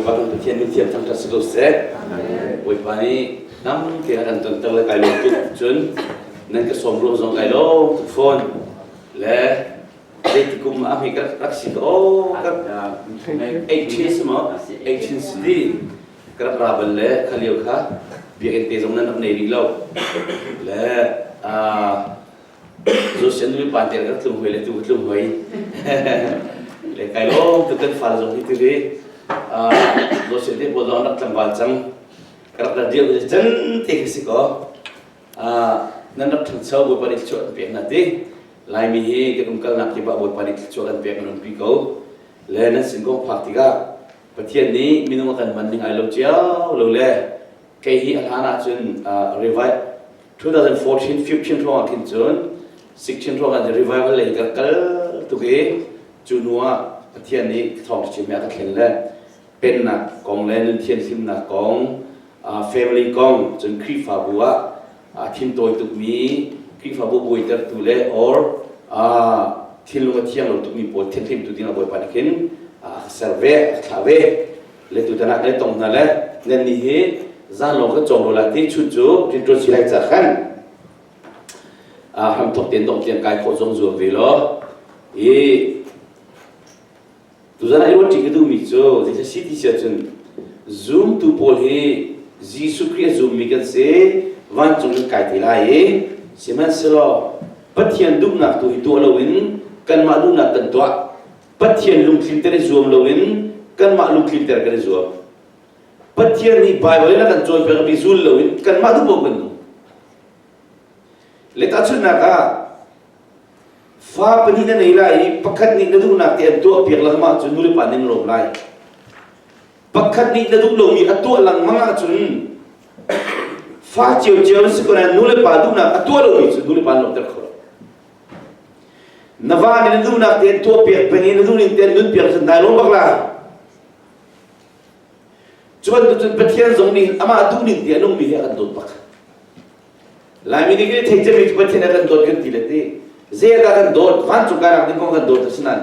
Bawipa kan Pathian min thiam thangṭhat si ko seh. Bawipa nih dam te a kan tonter le kai lawm tuk cun nan ka sawm ruang zong kai lawm tuk fawn le zeiti kum ah hme ka rak si ka aw ka 18 si maw 18 si ka rak ra bal le kha lio kha biakinn te zong nan rak nei rih lo le Josiah nu pa te ka tlung hoi le tu ka tlung hoi le kai lawm tu kan fal zong hi tu hi Josiah te pawl zong rak tlangval cang ka rak ra dir chan te khi si ko nan rak ṭhangcho Bawipa nih thluachuah an pek hna ti Laimi hi kan umkalnak kip ah Bawipa nih thluachuah kan pek an umpi ko le nan sin kong phak tikah Pathian nih minung a kan hman ning ai lo cio lo le kei hi a hlan ahcun revive 2014 15 hrawng ah khin cun 16 hrawng ah revival lei ka kal tuk i cu hnu ah Pathian nih thawng chim a ka thlen le pennak kong le nun thianhlimnak kong family kong cun Khrihfabu ah thintawi tukmi Khrihfabu buaitertu le or thinlung a thiang lo tukmi pawl thianhlimtu ding ah Bawipa nih khin a ka ser ve a ka thlah ve le tutan ah kan i tong hna le nan nih hi zan lawng kan cawng la ti chun cu rianṭuan si lai ca khan hramthok ten dong tiang kai khawh zong zuam ve law i tuzan ah i ruat ṭi ka duhmi cu zeicah si ti si ahcun zumtu pawl hi Jesuh Khrih a zummi kan si vancung kan kai te lai i sihmanhsehlaw Pathian duhnak tu hi tuah loin kanmah duhnak kan tuah Pathian lungtlinter i zuam loin kanmah lungtlinter kan i zuam. Pathian nih Baibal in a kan cawnpiakmi zul loin kanmah duh paoh kan nung. Le tahchunhnak ah fa pahnih na nei lai i pakhat nih na duhnak te an tuah piak lengmang ahcun nu le pa ning lawm lai. Pakhat nih na duh lomi a tuah lengmang ahcun fa ciocio na si ko nain nu le pa duhnak a tuah lomi cu nu le pa an lawmter kho lo. Na va nih na duhnak tein tuahpiak peng i na duhning tein nunpiak cun nai lawm bak lai. Cu bantuk cun Pathian zong nih amah duhning te a nungmi hi a kan dawt bak. Laimi nih kan i theih ciami cu Pathian a kan dawt kan ti le ti. Zei ah dah kan dawt? Vancung kainak ding kong kan dawt asinain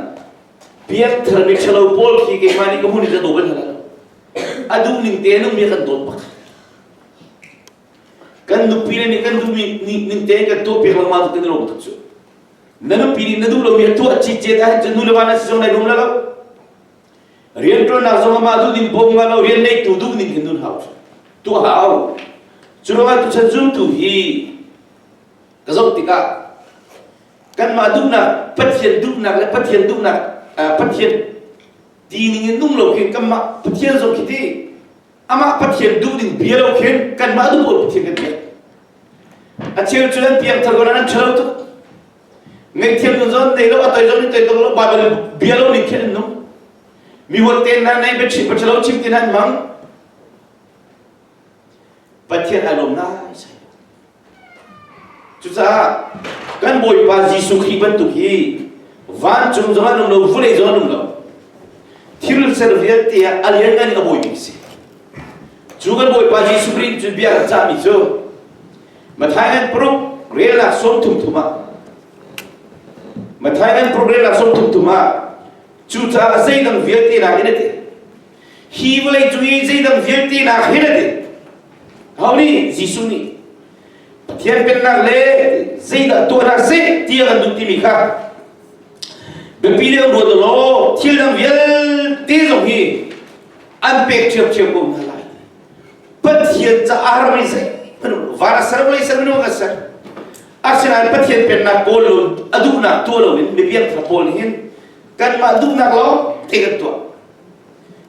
piangthar mi ṭhalo pawl khi keimah nih ka hmun in ka daw bal hna lo. A duhning te a nungmi a kan dawt bak. Kan nupi le nih kan duhmi ning tein kan tuahpiak lengmang cu kan i lawm tuk cu. Na nupi nih na duh lomi a tuah cicet ahhin cun nu le va nan si zong nai lawm la lo. Rianṭuannak zong amah duh ning bawm nga lo rian neitu duh ning hin nun hau cu. Tuah hau. Cu ruangah tuchan zumtu hi ka zoh tikah kanmah duhnak Pathian duhnak le Pathian duhnak Pathian ti ning in nung lo khin kanmah Pathian zong khi ti amah Pathian duh ding bia lo khin kanmah duh pawl Pathian kan biak a cheu cu nan piangthar ko nan ṭhalo tuk ngaihthiam nun zon nei lo a toi zong ni toi lo Bible bia lo ning khin an nung mi huat te na nei biachim ṭhalo chim ti nan mang Pathian ai lawm nai sai Cucaah kan Bawipa Jesuh Khrih bantuk hi vancung zong an um lo, vawlei zong an um lo. Thil ser vialte ah a lianngan in a bawi bik si. Cu kan Bawipa Jesuh Khrih cu bia kan cahmi cu Matthai ngan paruk relnak 30 thum ah Matthai ngan paruk relnak 30 thum ah cucaah zeidang vialte nakin a ti hi vawlei cung i zeidang vialte nak hin a ti Ho nih Jesuh nih Pathian pennak le zeidah tuah hna seh ti a kan duh timi kha biapi deuh ruat law thil dang vialte zong hi an pek ṭhiamṭhiam ko hna lai. Pathian caah harmi zeihmanh van a ser vawlei ser minung a ser. Asinain Pathian pennak kawl lo a duhnak tuah loin mipiangthar pawl nih hin kanmah duhnak lawng te kan tuah.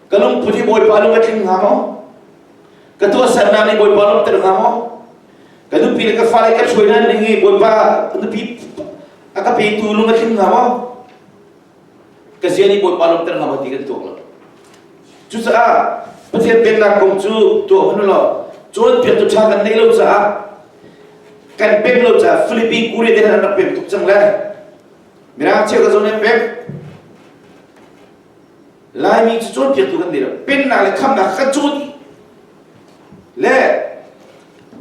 Ka lungput hi Bawipa lung a tling hnga maw? Ka tuahsernak nih Bawipa lawmhter hnga maw? Ka nupi le ka fale ka hruai hna ning hi Bawipa nupi a ka petu lung a tling hnga maw? Ka zia nih Bawipa lawmhter hnga maw ti kan tuak lo. Cucaah Pathian pennak kong cu tuah hun law cawnpiaktu ṭha kan neih lo caah kan pem lo caah Philippine Korea te an rak pem tuk cang le Mirang cheu ka zawn an pem Laimi cu cawnpiaktu kan nei lo. Pennak le khamnak kan cawn dih. Le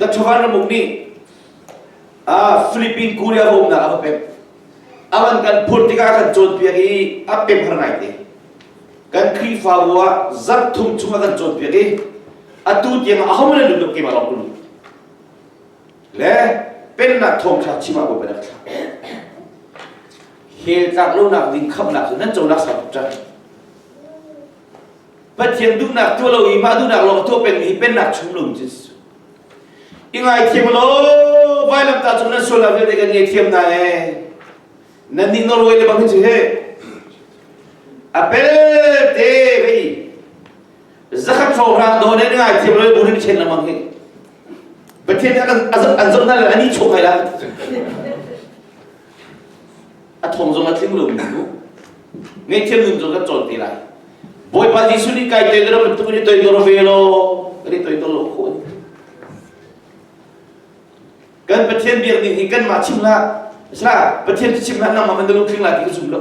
Dr. Van Ramuk nih ah Philippine Korea bawmnak a va pek. A van kan phur tikah kan cawnpiak i a pem har ngai te. Kan Khrihfabu ah zarh thum chung a kan cawnpiak i atu tiang ah ahohmanh an lut lo keimah lawng ka lut. Le pennak thawngṭha chim ah Bawipa nih a ka thlah. Hell tlak lonak ding khamhnak cu nan conak sau tuk cang. Pathian duhnak tuah lo i mah duhnak lawng a tuah pengmi hi pennak chung lo cu si. I ngaithiam law vailamtah cung nan sualnak vialte kan ngaihthiam hna ee. Nan nih Norway le bang hi cu he a pelte vei zakhat hrawnghrang dawn in ngaithiam lo bu rin chen lamang hi. Pathian nih an zoh hna le ani chok hai la. A thong zong a tling lo mi cu ngaihthiam nun zong kan cawn te lai. Bawipa Jesuh nih kai toidor bantuk in i toidor ve law kan i toidor lo khawh. Kan Pathian biak ding hi kanmah chim hlah. Asila Pathian cu chim hlah nangmah man lung tling lai ti ka zum lo.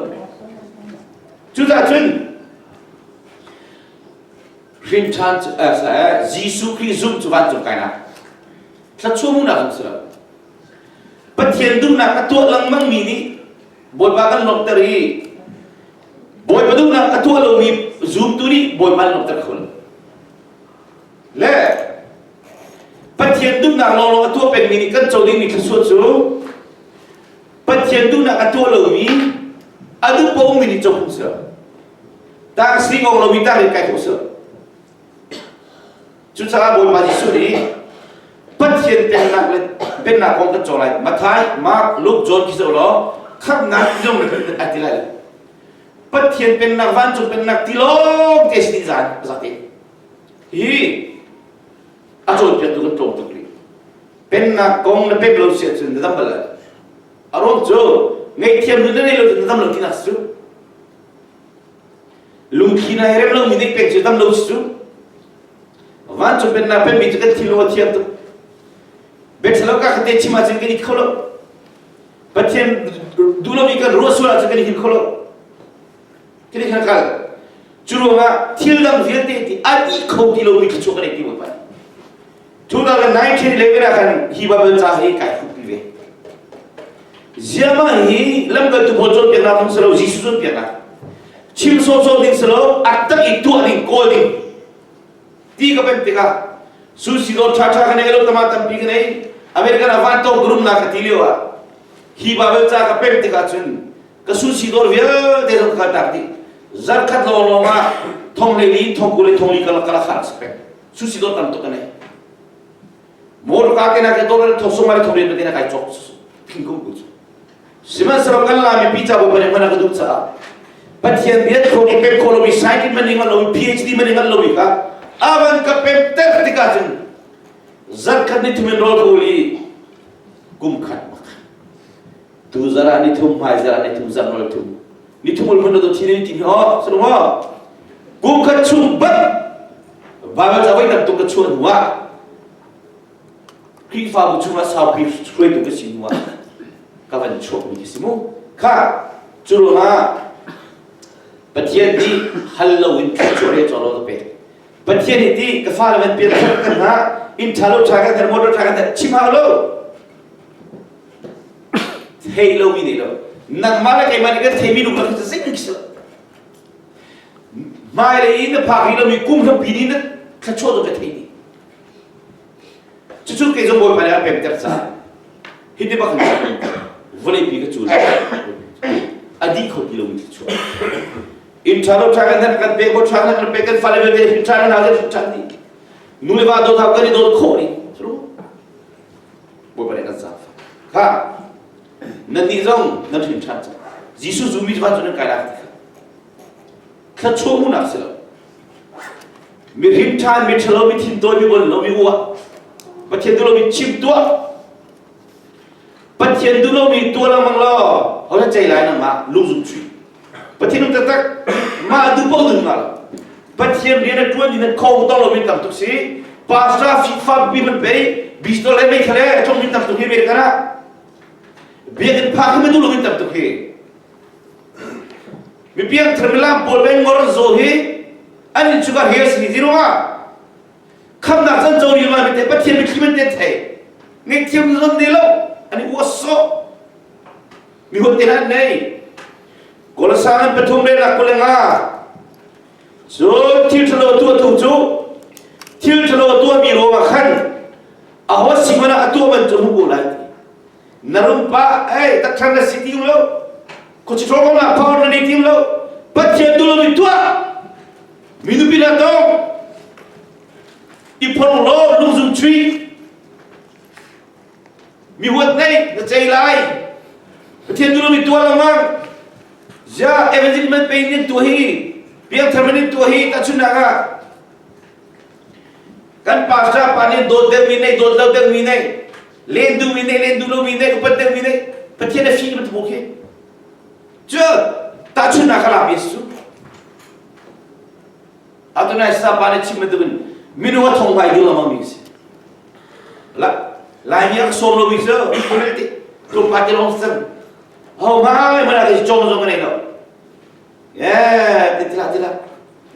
Cucaah cun hrin ṭhan Jesuh Khrih zum cu vancung kainak thluachuah hmuhnak zong si lo. Pathian duhnak a tuah lengmang mi nih Bawipa kan lawmhter i Bawipa duhnak a tuah lomi zumtu nih Bawipa an lawmhter kho lo. Le Pathian duhnak lawnglawng a tuah pengmi nih kan co dingmi thluachuah cu Pathian duhnak a tuah lomi a duh paoh ummi nih co phung si lo. Tang sing ong lomi tang in kai khawh si lo. Cucaah Bawipa Jesuh nih Pathian pennak le pennak kong kan cawng lai. Matthai, Mark, Luke, John khi zoh law khamhnak zong a ti lai. Pathian pennak vancung pennak ti lawng te si zan zate. Hi a cawnpiaktu kan tlawm tuk rih. Pennak kong na pek lo si ahcun na dam bal lai. A ruang cu ngaihthiam nun na nei lo na dam lo tinak si cu. Lungthli na rem lomi nih pek cu dam lo si cu. Vancung pennak penmi cu kan thinlung a thiang tuk. Biathalo ka kha te chim ahcun kan i kho lo. Pathian duh lomi kan ruah sual ahcun kan i him kho lo. Kan i kal. Cu ruangah thil dang vialte ti a dih kho ti lomi thluachuah kan ei ti bawipa. 2019 ah khan hi Bible ca hi kai huppi ve. Ziama hi lamkaltu pawl cawnpiaknak phung si lo, Jesuh cawnpiaknak. Chim sawhsawh ding si lo, a tak i tuah ding, kawl ding. Ti ka pem tikah sushi dawr ṭha ṭha ka nei lo, tama tampi ka nei. American ah van tong rumnak ka ti lio ah hi Bible ca ka pem tikah cun ka sushi dawr vialte zong ka kaltak dih. Zarkhat lawnglawng ah thong le li, thong kul le thong li ka la khar si peng. Sushi dawr tam tuk ka nei. Motor ka ke na ke dawr thong sung mari thong rian na kai cawk thingkung ku cu. Sihmanhsehlaw kan Laimi pi ca bawipa nih hman a ka duh caah Pathian bia thawn i pek khawh lomi scientist man ning lomi PhD man ning lomi kha avan ka pek ter tikah cun zarkhat ni thum in rawl ka ul i kum khat bak tu zara ni thum hmai zara ni thum zarh rawl thum ni thum ul mun do thi ni ti ho sunu ho kum khat chung bat Bible ca voi tam tuk ka chuah hnu ah Khrihfabu chungah saupi hruaitu ka si hnu ah ka van chuakmi khi si mu. Kha cu ruangah Pathian nih hal loin thluachuah le caw lo ka pek. Pathian nih ti ka fale van pian thar kan hna inn ṭha lo ṭha kan kan motor ṭha kan kan chim hau lo. Thei lomi nei lo. Nangmah le keimah nih kan theimi lung cu zeitin khi si lo. Hmailei i na phak rih lomi kum hrampi nih na thluachuah zong ka thei dih. Cucu kei zong Bawipa nih a pemter caah hiti bak in vawleipi ka cul a dih kho ti lomi thluachuah. Inn ṭha lo ṭha kan herh kan pek, ṭha kan kan pek kan fale vialte hin ṭha kan hau hin ṭha dih. Nu le va dawt hau kan i dawt khawh ni. Bawipa nih kan zaangfah. Kha nannih zong nan hrin ṭhan cang. Jesuh zummi cu vancung nan kai lai ti kha. Thluachuah hmuhnak si lo. Mi hrin ṭhan, mi ṭhalo, mi thintawi, mi bon lo, mi uah. Pathian duh lomi chim tuah. Pathian duh lomi tuah lengmang law, ho na cei lai nangmah lungzung chui. Pathian um taktak mah duh paoh dun hnga lo. Pathian rian a ṭuan in kho to lomi tam tuk si. Pastor fifa pi man pei, bistol le meithal le a tlong mi tam tuk hi American ah. Biakinn phak hi duh lomi tam tuk hi. Mi piangthar milam pawl ve ngor an zaw hi an in chungah hi a si ti ruangah khamnak chan co ri ma te Pathian mitthli man te thei ngaihthiam zon ne lo an i uas sawh mi hon te an nei Kolosa an pathum le nak kulenga. Cun thil ṭhalo tuahtu cu thil ṭhalo tuahmi ruangah khan aho si hmanh ah a tuah bantuk hmu ko lai ti. Na rumpa, ei, takṭhan na si ti lo, khuachi ṭhawl kong ah power na nei ti lo, Pathian duh lomi tuah, mi nupi na tong, i phorh law lungzum chui, mi huat nei na cei lai, Pathian duh lomi tuah lengmang, Ziah evangelism man pe in tuah hi piangthar man in tuah hi tahchunhnak ah kan pastor pa nih dawt deuh mi nei dawt lo deuh mi nei len duh mi nei len duh lo mi nei upat deuh mi nei Pathian a fi bantuk khi cu tahchunhnak ka lak mi su Adonai sa pa nih chim bantukin minung a thong vai duh lengmang mi si la Laimi a sawm lo mi cu tlawmpal te lawng cang Ho ngai mana ke chong zong nei lo. Eh, tila tila.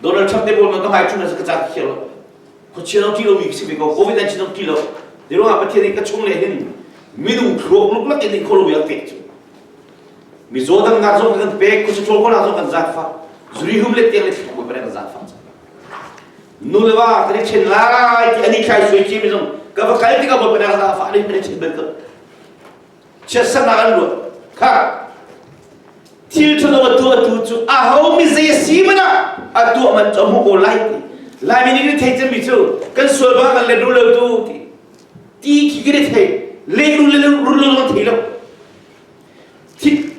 Donald Trump te bol man ka mai chun na ka cha khia lo. Ko chia lo ti lo mi si be ko COVID 19 dong ti lo. Di ro Pathian ni ka chung le hin minung thluak luk lak in kholo yak pek chu. Mi zo dang nak zong kan pek ko chu ko na zong kan zat fa. Zuri hum le tiang le thlu ko pa kan zat fa. Nu le va kan i chen lai ti ani thlai sui chi mi zong ka va kal tikah bol pa na za fa ani kan i chen bel ko. Chiatsernak an ruat. Kha thil ṭhalo a tuahtu cu aho mi zei a si hmanh ah a tuah man cu a hmuh ko lai ti. Laimi nih kan theih cemmi cu kan sual bang kan let lo tu ti. Ti khi kan i thei. Lehrul le rul lo zong thei lo.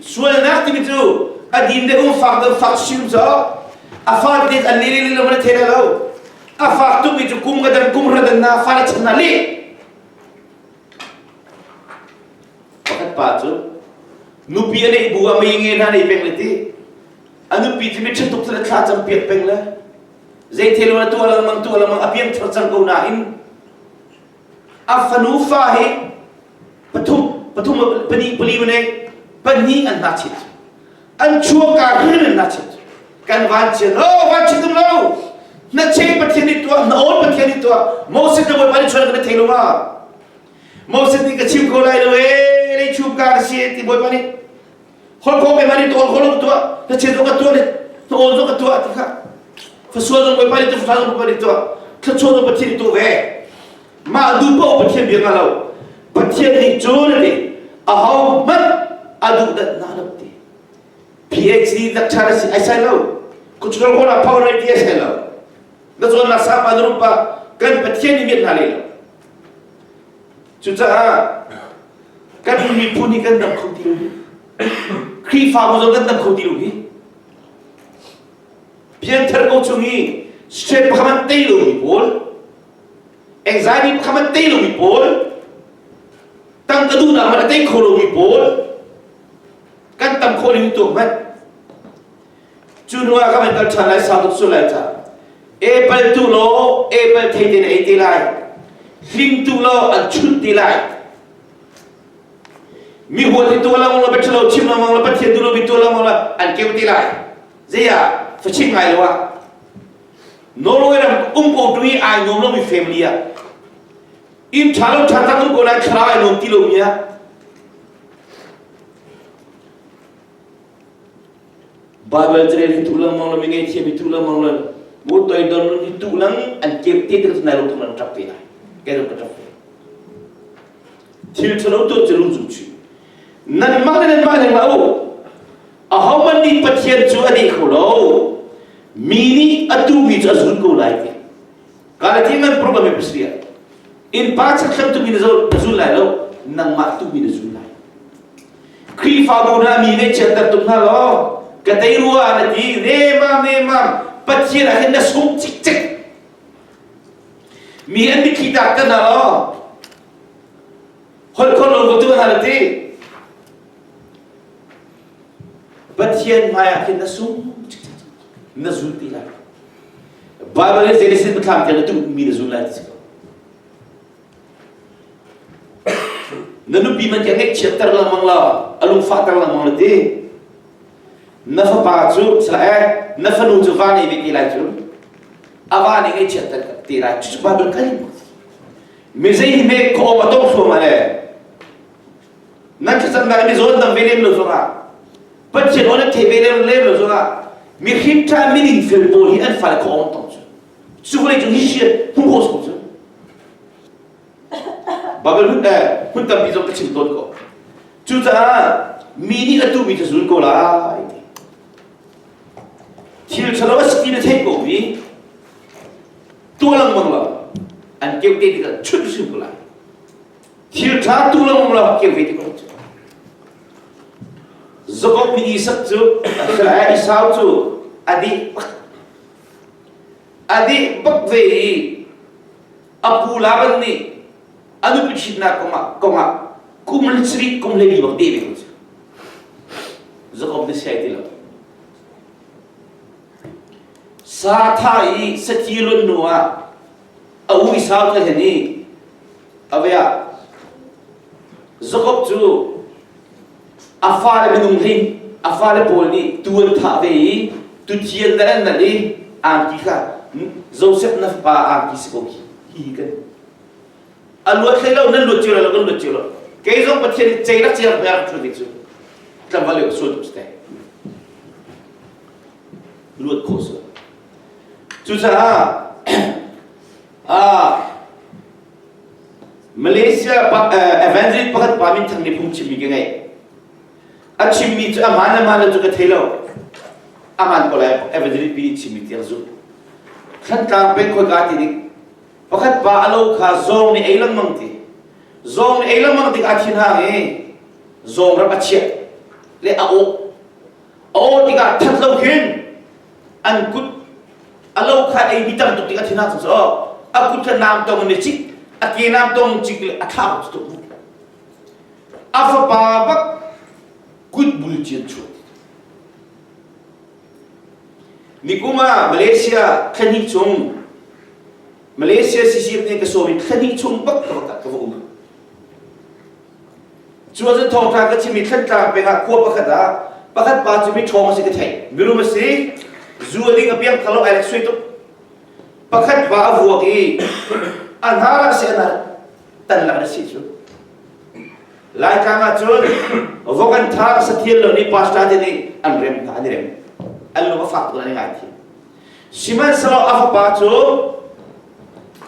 Sualnak timi cu a din le um fak deuh fak sim cu a fa te an le le lo man thei lo. A fak tukmi cu kum ka dan kum ra dan na fa le chan na le. Pakhat pa cu nupi a neih bu ah mei nge hna nei peng le ti. A nupi cu mi ṭha tuk le thla cam piak peng le zei thil lo tuah lengmang tuah lengmang a piang thar cang ko nain a fanu fa hi pathum pathum pahnih pali nei pahnih an hna chit an chuaka hrin an hna chit kan van chian oh van chit tum lo na che pathian nih tuah na awn pathian nih tuah Moses na bawipa nih chuan kan thei lo ma Moses nih ka chim ko lai lo ee lei chum ka ka si ti bawipa nih hol kho pe ma nih tuah hol tuah na che zong ka tuah le na awn zong ka tuah ti kha fasual zong bawipa nih tuah fasual zong bawipa nih tuah thluachuah zong pathian nih tuah ve mah duh paoh pathian bia nga lo pathian nih cun a ti aho hmanh a duh dat na lo ti PhD lecture a si ai sai lo kuchul ko na power ti ai sai lo na zawn na sa pa na rupa kan pathian nih miat hna le lo cucaah kan miphun hi kan dam kho ti lo hi Khrihfabu zong kan dam kho ti lo hi pianthar ko chung hi straight pakhat man tei lo mi pawl anxiety pakhat man tei lo mi pawl tangka duhnak man a tei kho lo mi pawl kan tam khawh ning tu hmanh cu hnu ah ka van kal ṭhan lai sau tuk sul lai ca apple tu law apple thei te na ei te lai hling tu law an chunh te lai mi huat hi tu lang lo beṭhalo chim lengmang lo pathian tu lo mi tu lengmang lo an keu te lai zei ah fachim ngai lo ah Norway ram um ko tu i ai nuam lo mi family ah inn ṭha lo ṭha tak um ko lai thlarau ai nuam ti lo mi ah Bible carel hi tu lengmang lo mi ngei thiam hi tu lengmang lo mu toi don hi tu lang an kep te te nai lo thong an ṭap te lai ke ka ṭap te thil ṭhalo to cu lung chu nan mah le nan mah le mah u ahohmanh nih Pathian cu a deh kho lo mi nih a tu mi cu a zun ko lai ti Galati ngan problem mi pasria in pa chakthlam tu mi na zul lai lo nangmah tu mi na zul lai Khrihfabu hna mi nih chiatter tuk hna law ka tei rua na ti nemam nemam Pathian ah hin na sung cikcek mi an mitthli tak te hna law holh kho lo ko tu hna na ti Pathian hmai ah khin na sung cikcek na zul ti lai Bible in Genesis biathlam tiang na tu mi na zul lai ti si ko Na nupi man tiang ngeihchiatter lengmang la, a lungfahter lengmang la ti. Na fapa cu sala eh, na fanu cu va nei ve te lai cu. A va nih ngeihchiatter te lai. Cucu Bible kan Mi zei hi me ko a tong thluam le. Nan thlacamnak mi zawn dang ve lem lo zongah Pathian aw nan thei ve lem lem lo zongah. Mi hrimṭha mining fel pawl hi an fale khawh tong cu. Cu vawlei cung hi sian hmuh khawh sung cu. Babel hun eh hun tampi zong ka chim tawn ko. Cucaah mi nih a tuhmi cu zul ko lai ti. Thil ṭhalo a si ti na theih ko mi tuah lengmang lo an keuh te tikah chut hrim ko lai. Thil ṭha tu lengmang lo keuh ve ti ko cu. Jakob nih Isak cu Esau cu a dih a dih bak ve i a pu Laban nih a nupi ṭhitnak kongah kongah kum le sarih kum le li bak deh ve ko cu. Jakob nih sai ti lo. Sa tha i sathi lun hnu ah a u Esau cu hen i a ve ah Jakob cu a fale minung hling a fale pawl nih tu an thah ve i tuthi an nalh an nalh i angki kha Joseph na fapa angki si ko hi hi kan a luat hlei lo nan luat cio lo kan luat cio lo kei zong Pathian nih cei rak cia rak rak ṭhut cu tlangval lio sual tuk si luat khawh su cucaah ah Malaysia evangelist pakhat pa min thang nih phung chimmi ka ngei. A chimmi cu aman aman lo cu ka thei lo. Aman ko lai evangelist pi nih chimmi tiang zumh. Thlantlang peng khoi ka ti dik. Pakhat pa a lo kha zawng nih ei lengmang ti. Zawng nih ei lengmang tik a thin hang i zawng rap a chiah le a awh. A awh tikah that lo khin an kut a lo kha ei mi tam tuk tik a thin ah cu a kut kha nam tong in cik a ke nam tong cik le a thla tuk a fapa bak kut bul cian chuak nikum ah Malaysia thlahnih chung Malaysia CCF nih ka sawm i thlahnih chung bak ka va ka va um Cu ahcun thawngṭha ka chim i Thlantlang peng ah khua pakhat ah pakhat pa cu miṭhawng a si ka theih. Mirum a si, zu a ding a piang thar lo ai lek sui tuk. Pakhat pa a vuak i a hnar ah si a hnar tan lak na si cu. Laitlang ah cun vok an tha sathial lo nih pastor te nih an rem hna an i rem. An lung a fak tuk an i ngaithiam. Sihmanhsehlaw a fapa cu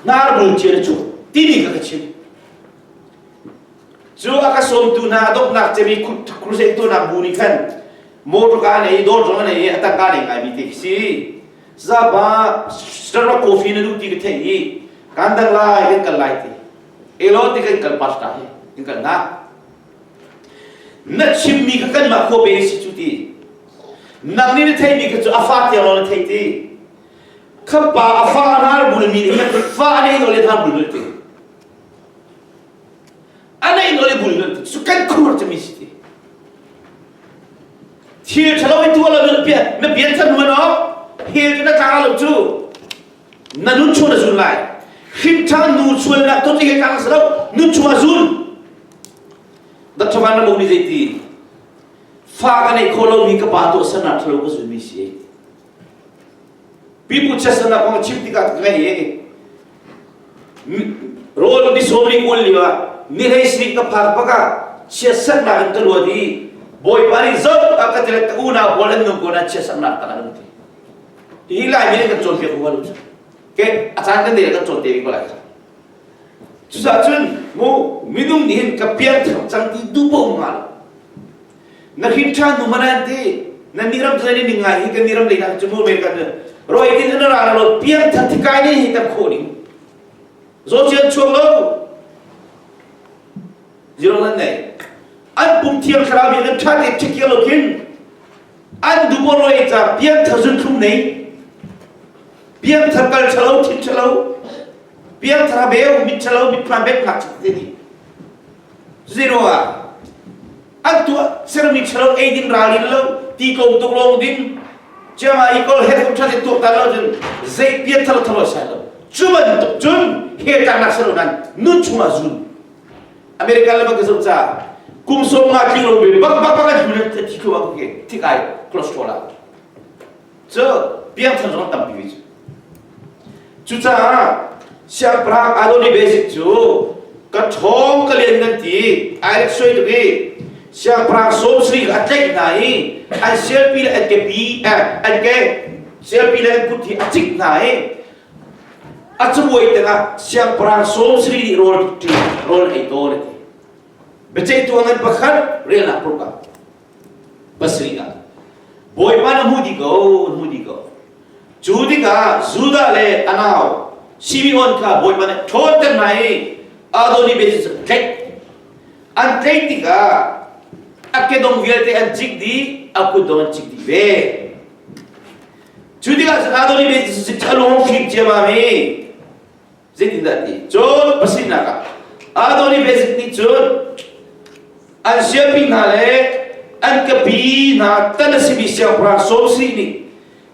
hnar bul cia na cu timi kha ka chim. Cu a ka sawmtu hna a donghnak cem i crusade tuahnak bu nih khan motor ka nei dawr zong a nei i a tangka nei ngaimi te khi si. Zapa Starbucks coffee na duh ti ka theih i kan dang lai kan kal lai ti. Elo ti kan kal pastor hi kan kal na. Na chimmi kha kanmah khua pe si cu ti. Nang nih na theihmi kha cu a fa tiang lawng na theih ti. Kha pa a fa hnar bulmi nih khan fa a nei nawl le hnar bul ti. A nei nawl i bul nun cu kan khur cami si ti thil ṭhalo i tuah lo na pian na pian than huan awk hel cu na tla lo cu na nun chung na zun lai hrimṭha nu sualnak to ti tlang si lo nun chung a zun Dr. Van Ramung nih zeiti fa ka neih khawh lomi ka pa tuah sernak ṭhalo ka zulmi si Pipu chiatsernak kong chim tikah ka ngaih i rawl ni sawm ni kul lio ah ni hlei sarih ka phak bak ah chiatsernak in ka luat i Bawipa nih zoh a ka ti le ka unau pawl an nung ko na chiatsernak tak an um ti. Hi Laimi nih kan cawnpiak hual u. Ke a caan kan nei kan cawn te ko lai. Cucaah cun mu minung nih hin ka piangthar cang ti duh paoh ma lo. Na hrin ṭhan hnu hmanh an ti nan nih ram cu nan i ning ngai hi kan nih ram lei hna cu mu ve kan roi tin an ra lo piangthar thikai nih hi tam khawh ning zawcian chuak lo zero nan nei an pum thiang thlarau bi an ṭha te ṭhikir lo khin an duh roi ca piangthar zun thlum nei piangthar kal ṭhalo thin ṭhalo piangthar beu mit ṭhalo mit hman bek ngak te ni zero ah an tuah sermi ṭhalo ei ding ralrin lo ti ko tuk lawng ding chiama i kol he kum ṭhat in tuak tan lo cun zei pian thalo thalo sai lo cu bantuk cun he tangnak salo nan nun chungah zun American le bang ka zoh ca kum som nga tling lo be bak bak bak an hlu le thi thlu ke thik ai cholesterol ah cu piangthar zong tampi ve cu cucaah siangpahrang Adoni Basic cu ka ṭhawng ka lian nan ti ai rak suai tuk i Siangpahrang sawmsarih a tlaih hna i an sialpi le an kepi an ke sialpi le an kut hi a cik hna i a cabuai tangah siangpahrang sawmsarih nih rawl rawl ei tawn a ti. Biaceihtu a ngan pakhat relnak paruk ah pasarih ah Bawipa na hmu dih ko, na hmu dih ko. Cu tikah Judah le a nau Simeon kha Bawipa nih ṭhawnter hna i Adoni Bezek cu tlaih. An tlaih tikah a kedong vialte an cik dih, a kutdong an cik dih ve. Cu tikah cun Adoni Bezek cu a lung fim ciammam i Zeitindah ti? Cun pasarihnak ah Adoni Bezek nih cun an siapi hna le an kapi hna tan a simi siangpahrang Sawmsarih nih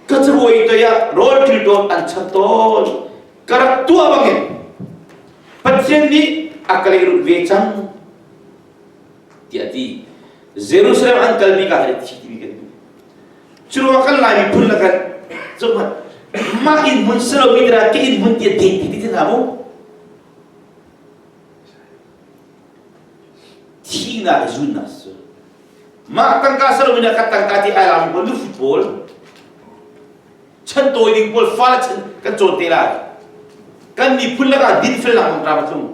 ka cabuai toi ah rawl ṭil tawn an chan tawn ka rak tuah bangin Pathian nih a ka lehrulh ve cang tiah a ti. Jerusalem an kalmi ka hin thi timi kan duh. Cu ruangah kan Lai miphun le kan zohhmanh mah inn hmun si lomi tira ka inn hmun tiah ding ti ti hna mu. Thihnak i zunnak cu mah tangka si lomi na ka tangka ti ai lami pawl lufut pawl chan tawi ding pawl fale chan kan cawn te lai kan miphun lakah dinfelnak mang ram tlung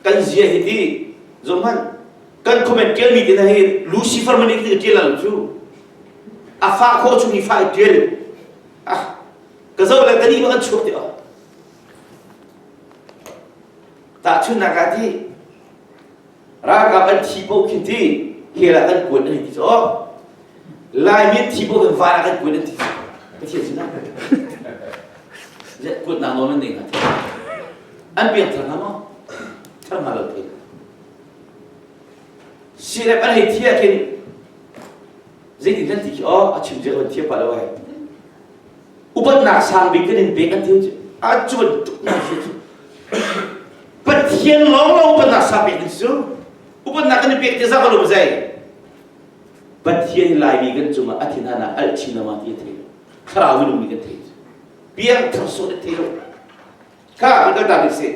kan zia hi ti zohhmanh kan comment ṭialmi te hna hi Lucifer man nih ṭial lo cu a fah khawh chung i fah i ṭial ah ka zoh le ka nih kan chuak ti oh tahchunhnak ah ti ralkap an thi paoh khin ti hell ah kan kuat an ti cu Laimi an thi paoh kan van ah kan kuat an ti Pathian sinah kuatnak nawl an nei hnga an piangthar hnga maw thar hnga lo thei sirep an hei thi ah khin zeitin nan ti khi aw a chim zia kan thiam pa lo ai upatnak sang bik kan in pek an ti a cuan tuk na si cu Pathian lawng lawng upatnak sang bik an si upatnak kan in pek ti za ka lum zei Pathian Laimi kan cungah a thinhan ah alh chin lama ti a thei lo thlarau minung nih kan thei piang thar sawh na thei lo kha kan kal ta si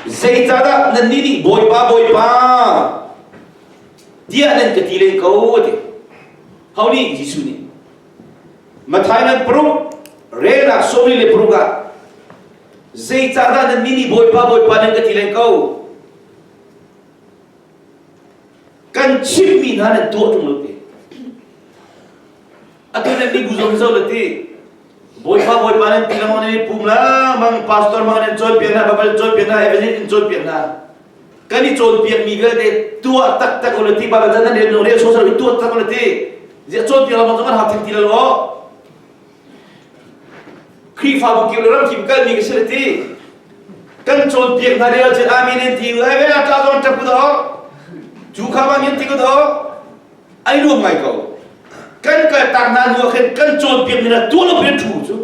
zeicahdah nannih nih bawipa bawipa tiah nan ka ti len ko a ti ho nih Jesuh nih Mathai nan paruk relnak sawmli le paruk ah zeicahdah nannih nih bawipa bawipa nan ka ti len ko Kan chimmi hna nan tuah ṭung lo ti. Atu nan mi bu zong zo lo ti. Bawipa Bawipa nan ti lengmang nan i pum lengmang pastor mang nan cawnpiak hna Bible cawnpiak hna evangelist in cawnpiak hna. Kan i cawnpiak mi vialte tuah taktak u ti Bible nan rel rel sawsawh i tuah tak u ti. Ziah cawnpiak lengmang zong an hau theng ti lo. Khrihfabu kip le ramkip kalmi ka si le ti kan cawnpiak hna lio cun amen in ti ai ve ṭa zong ṭap ku do cu kha bang in ti ku do ai nuam ngai ko kan kal tak hna hnu ah khin kan cawnpiak mi na tuah lo pin ṭhu cu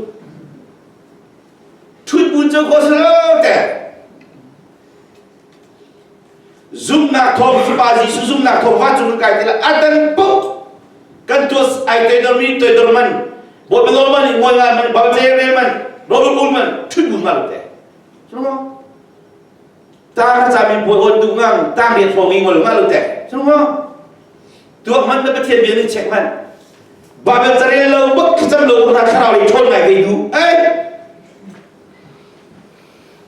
ṭhut bun cu ko si lo te Zumhnak thawng Fapa Jesuh zumhnak thawng vancung kan kai ti lai a dang paoh kan tuah ai toidormi toidor man Bawipa nawl man ngol ngai man Bawipa rel man rawlul ul man ṭhut bu ngal te Cu tang ca mi puai on duh ngang tang riat thawng i ngol ngal te Cu tuak man na Pathian bia nih check man Bible carel lo bak thlacam lo na thlarau lei ṭhawn ngai ve duh ei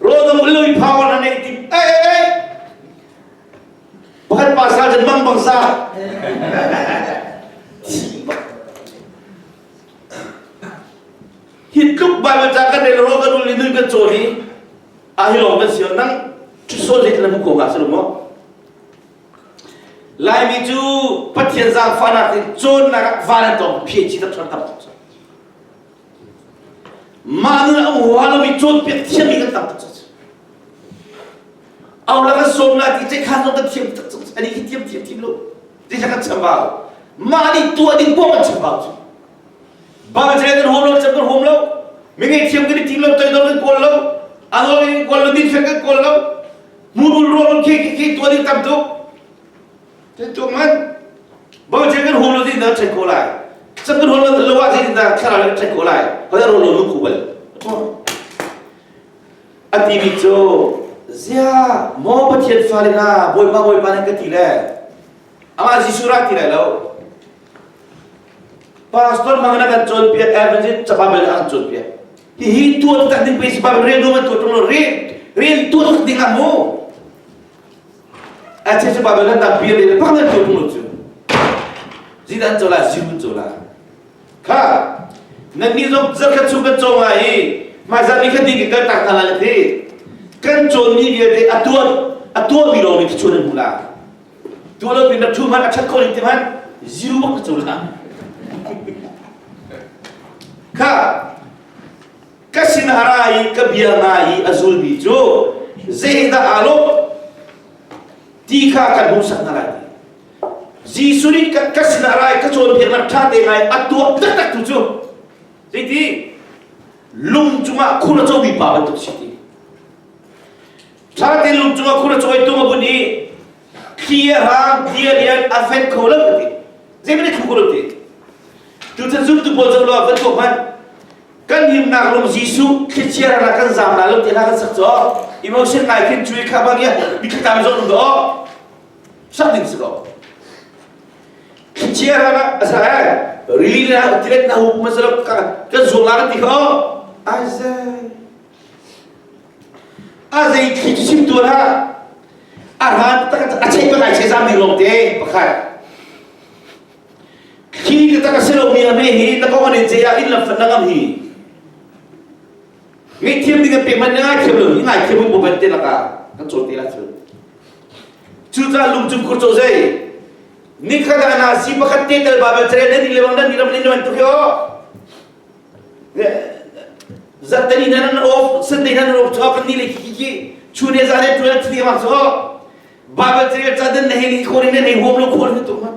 Rawldam lui power na neih tim ei ei ei pakhat pa sa jan mang bang sa hi tluk Bible ca kan rel ro kan ul nun kan cawn hi a hi lawng kan si nang so zei na mu ko nga sa mo Laimi cu Pathian zaangfahnak in cawnnak ah van an tong PhD tak tam tuk Mah nun a uha lomi cawnpiak thiammi kan tam tuk cu. Au la kan sawm la ti ceikhan zong kan thiam tak cu. Ani khi thiam thiam thiam lo. Ti kan chambau. Mah nih tuah ding poah kan chambau cu. Bang kan hom lo, cam kan hom lo. Mi ngei thiam kan i tim lo, toidor kan kawl lo. Anol kan kawl lo, dinfel kan kawl lo. Murul rual khi khi khi tuah ding tam tuk. Tuak man bawche kan hum lo ti na ṭhen ko lai cam kan hum lo lo ah zeitin dah thlarau in ṭhen ko lai hoi ro lo nu khu bal a ti mi cu Ziah maw Pathian fale hna Bawipa Bawipa nan ka ti le amah Jesuh ra ti lai lo. Pastor mang na kan cawnpiak evangelist capa bel na kan cawnpiak. Hihi tuah tak ding pe si Bible rel dum tuah tung lo rel rel tuah tak ding ah mu. A che cu Bible nan tam pian le pak nan tuah tung lo cu. Zidan cola zimun cola. Kha nannih zong zarkhat chung kan cawng lai i hmaizarh ni khat ding kan tak hna lai ti. Kan cawnmi vialte a tuah a tuahmi lawng nih chuan an hmu la. Tuah lo pin rak thu hmanh a ṭhat khawh ning ti hmanh zero bak ka cawn la. Kha ka sin a ra i ka bia ngai i a zulmi cu zeidah aa lawh ti kha kan hmuhsak hna lai ti. Jesuh nih ka sinah rai ka cawnpiaknak ṭha te ngai a tuah taktak tu cu zeiti lung cungah khur a comi pa bantuk si ti ṭha tein lung cungah khur a cawi tung a bun i thli a hrang ti a lian a fen kho lo ka ti zeiman thlu kho lo ti tuchan zumtu pawl zoh lo van tuak hmanh kan himnak lung Jesuh thlichia rak kan zaam la lo ti hla kan sak caw emotion ngai khin cui kha bang ya mitthli tam zong do sak ding si ko thlichia rak a sa eh rili na tilet na hu ma sa kan zuang la kan ti kho ai zai a zei thli cu chim tuan ha a ran tak a chei pa ngai chei zam ding lawng te pakhat thli te tak a si lo mi a me hi na kong an in che ah in lam fat na ngam hi ngai thiam ding an pe man ngai thiam lo hi ngai thiam bu ban te laka kan chawn te la chu Cucaah lungcung khur cu zei nikhat ah na si pakhat te tel Bible carel nan ni lebang nan ni ram ni nan tuk hi aw zarhteni nan an off Sunday nan an off cho kan ni le ki ki chun he zan he tuan thi ma cho Bible carel ca dan na he ni khor in nei huam lo khor ni tu ma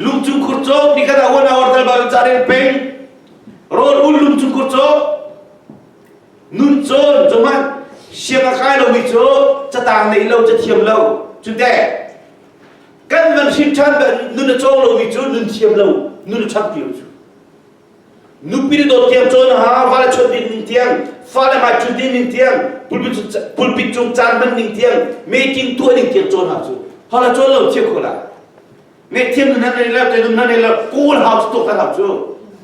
lungcung khur cho nikhat ah one hour tal Bible carel peng rol ul lungcung khur cho Nun cawn cuman siang a kai lomi cu catang nei lo cathiam lo cute kan van hrim ṭhan nun a cawng lomi cu nun thiam lo nun a ṭhang ti lo cu nupi le dawt tiang cawn ha va le chawnh ding ning tiang fale hmai ṭhut ding ning tiang pulpit cung caan hman ning tiang meeting tuah ning tiang cawn ha cu hala cawn lo thiam kho la me thiam nun nan nei lo te nun nan nei lo kawl hau cu tuak hau cu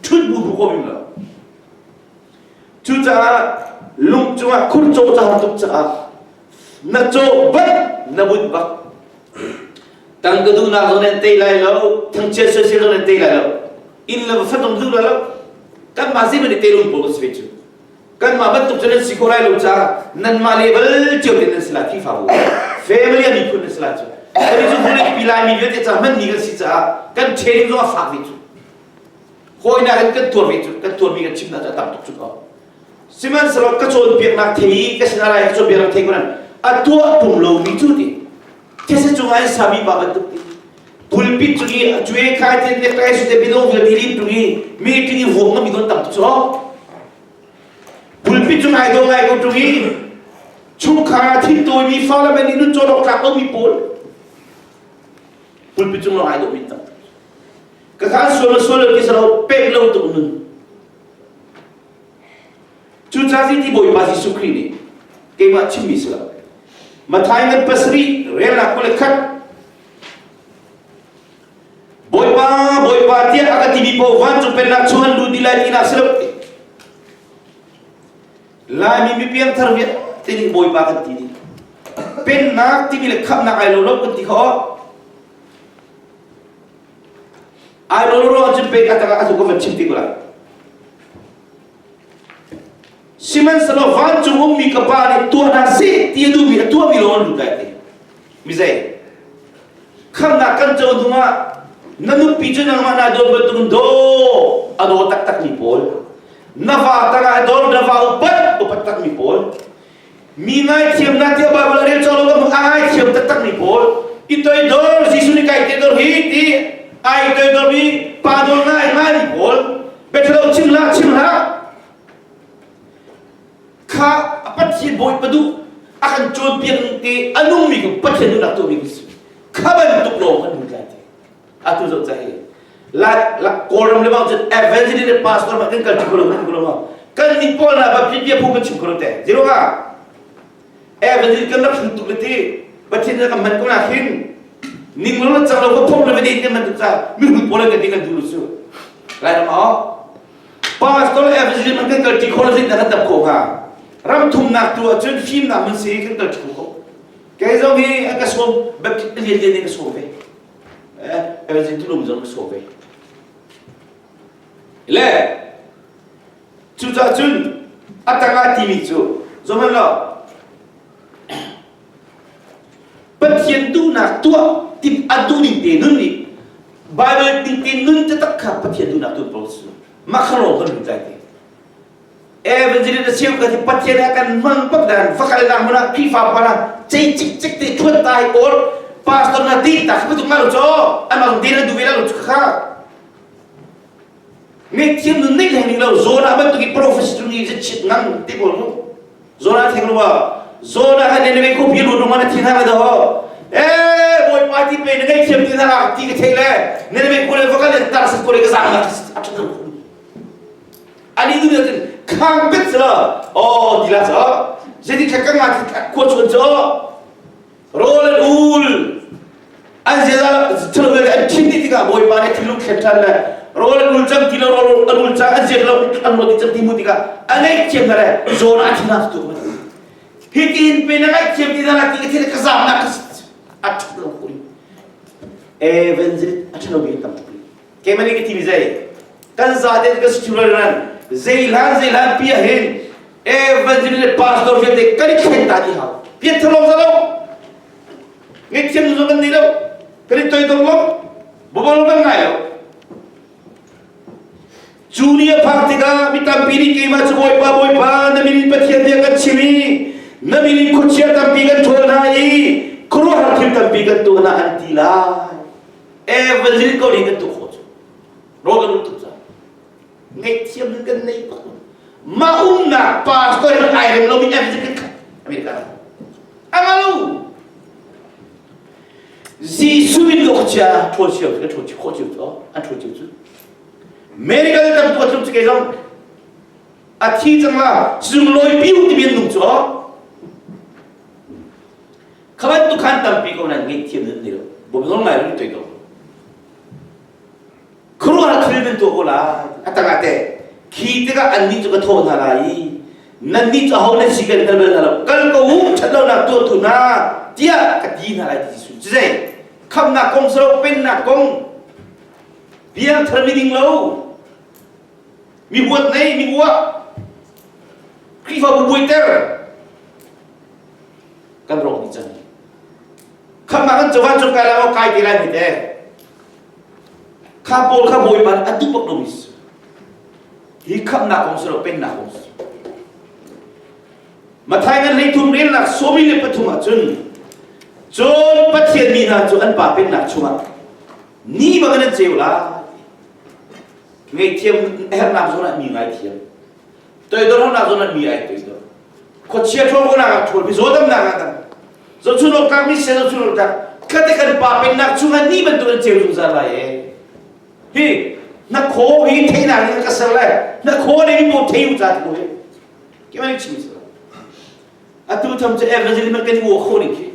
ṭhut bu bu ko bim lo Cucaah lung cungah khur caw ca tuk caah na caw bak na bunh bak. Tangka duhnak zong nan tei lai lo, thangchiat soisel zong nan tei lai lo. Inn le va fat zong duh lai lo. Kanmah zeihmanh i telung pawl kan si ve cu. Kanmah bantuk cu nan si khawh lai lo caah nanmah level cio tein nan si lai Khrihfabu. Family a miphun nan si lai cu. Kan cu vawlei pi laimi vialte caah hmanmi kan si caah kan training zong a fak ve cu. Hawinak in kan tuar ve cu kan tuarmi kan chimnak cu a tam tuk cu ko. Sihmanhsehlaw ka cawnpiaknak thei i ka sin a lai ka cawnpiaknak thei kunan a tuah tung lomi cu ti these cungah in sami pa bantuk ti pulpit cung i a cue khai te necktie su te bidong vialte lim tung i meeting i vuak ngami don tam tuk cu pulpit cung ai do ngai ko tung i chungkhar ah thin tawimi fale men nih nun cawn awk tlak lomi pawl pulpit cung lawng ai dawhmi tam ka kha sual sual lo ti salo pek lo tuk nun cucaah ti Bawipa Jesuh Khrih nih keimah chimmi si lo Mathai ngan pasarih relnak 21 Bawipa Bawipa tiah a ka timi paoh vancung pennak chung an lut dih lai tinak si lo Laimi mipiang thar vialte nih Bawipa kan ti dih pennak timi le khamhnak ai lo lo kan ti kho Ai lo ruang cun pek a tangah a tu ka van chim ti ko lai. Sihmanhsehlaw vancung ummi ka pa nih tuah hna seh ti a duhmi a tuahmi lawng an lut lai ti. Mizei? Khamnak kan co hnu ah na nupi cu nangmah naa dawt bantukin daw a daw taktakmi pawl na va tangah a dawr na va upat upat takmi pawl Mi ngaithiamnak tiah Baibal a rel cawk lo a ngaithiam taktakmi pawl i toidor Jesuh nih kai toidor hi ti ai toidormi pa nawl ngai ngaimi pawl biathalo chim hlah chim hlah kha Pathian Bawipa duh a kan cawnpiak te a nungmi kha Pathian duhnak tuahmi kan si kha bantuk lawng kan lut lai ti atu zoh ca hi la la kawlram le bang cun evangelist le pastor ma kan kal ti kho lo kan kho lo kan ni pawl na ba bia phu kan chim kho lo te zero ka. Evangelist kan rak hlut tuk le ti Pathian na kan hman ko na hin ning lo le cang lo va phong le va den kan hman tuk ca mihrut pawl an kan ti kan duh lu cu Lairam ah pastor le evangelist man kan kal ṭi kho lo zeitin kan dam khawh hnga ram thumnak tu ahcun fimnak mun si kan kal ṭi kho ko kei zong hi a ka sawm Baptist lian lian in ka sawm ve eh evangelist tulum zong ka sawm ve le Cucaah cun a tangah timi cu zohhmanh law Pathian duhnak tuah ti a duh ning te nun nih Bible ning te nun taktak kha Pathian duhnak tuah pawl cu mah kha lawng kan lut lai ti. Evangelist a cheu ka ti Pathian a kan hmang bak dan va kal nak hmun ah Khrihfa pa na cei cik cik te thuan ta hi or pastor na ti ta kha tu ma lo cho amang den na du ve la lo kha Ngaihthiam nun neih hlei ning lo Jonah bantuk i prophecy cung i chit ngang ti pawl mu Jonah theng lo Jonah kha Nineveh khuapi lut rung na thin hang do eh bawipa ti pe na ngaihthiam ti na ti ka thei le Nineveh khua le va kal le Tarsus khua le ka zang na a ṭhat lo ani du cun khang pet sila oh ti la cho zeiti kha ka nga khua chuan cho rawl an ul an ziaza thil le an thin dih tikah bawipa nih thinlung thlen ṭhan le rawl an ul cang ti lo rawl an ul cang an ziak lo an rawl cang ti mu tikah a ngaihthiam na le zawn a thin ah tuk hi tin pe na ngaihthiam ti na ti ka thil ka zam na a ṭhat lo ko evangelist a ṭhalo mi tam tuk keimah nih ka ti mi zei kan zate ka si ran zei hlan zei hlan pi ah hin evangelist le pastor vialte kan i thlen ta dih hau pian thalong zalo ngaihthiam zong kan nei lo kan i toidor lo bobol kan ngai lo cu ni a phak tikah mi tampi nih keimah cu bawipa bawipa na min in pathian bia kan chim i na min in khuachia tampi kan ṭhawl hna i khuaruahhar thil tampi kan tuah hna an ti lai evangelist ko nih kan tuah khawh cu rawl kan tuk ca ngaihthiam nan kan nei bak mah umnak pastor in ai rem lomi evangelist kan khat America angalo Jesuh in lo chia ṭhawl cio ka ṭhawl khawh cio cu an ṭhawl cio cu medical tam tuah tluk cu kei zong a thi cang la sizung lawi piu timi an nung cu Kha bantuk khan tampi ko nan ngaihthiam nan nei lo. Bawm nawl ngai lo toi ko. Khuaruahhar thil nan tuah ko lai. A tangah teh khi tikah annih cu ka thawh hna lai i nannih cu aho nan si kan hngal bal hna lo. Kal ko u ṭhatlonak tuahtu hna tiah ka ti hna lai ti Jesuh. Cu zei khamnak kong si lo pennak kong piangthar miding lo mi huat nei mi uah Khrihfabu buaiter kan rawk dih cang khamnak kan covan cung kai lai kai te lai mi te kha pawl kha bawipa a duh bak lomi si hi khamnak kong si lo pennak kong si Mathai ngan hleithum relnak sawmi le pathum ahcun cun Pathian mi hna cu an pa pennak chungah ni bang an ceu lai ngaihthiam herhnak zawn ah mi ngaithiam toidor nak zawn ah mi ai toidor khuachia ṭhawl ko nak ah ṭhawl mi zawdamnak ah dang zohchun awk tlak mi se zohchun awk tlak khate kan pa pennak chungah ni bantuk an ceu zungzal lai e hi na khaw hi theinak in ka ser lai na khaw ne mi mo thei u cha tu hi ke man chim se atu tham che evangelism kan i wo kho ni khi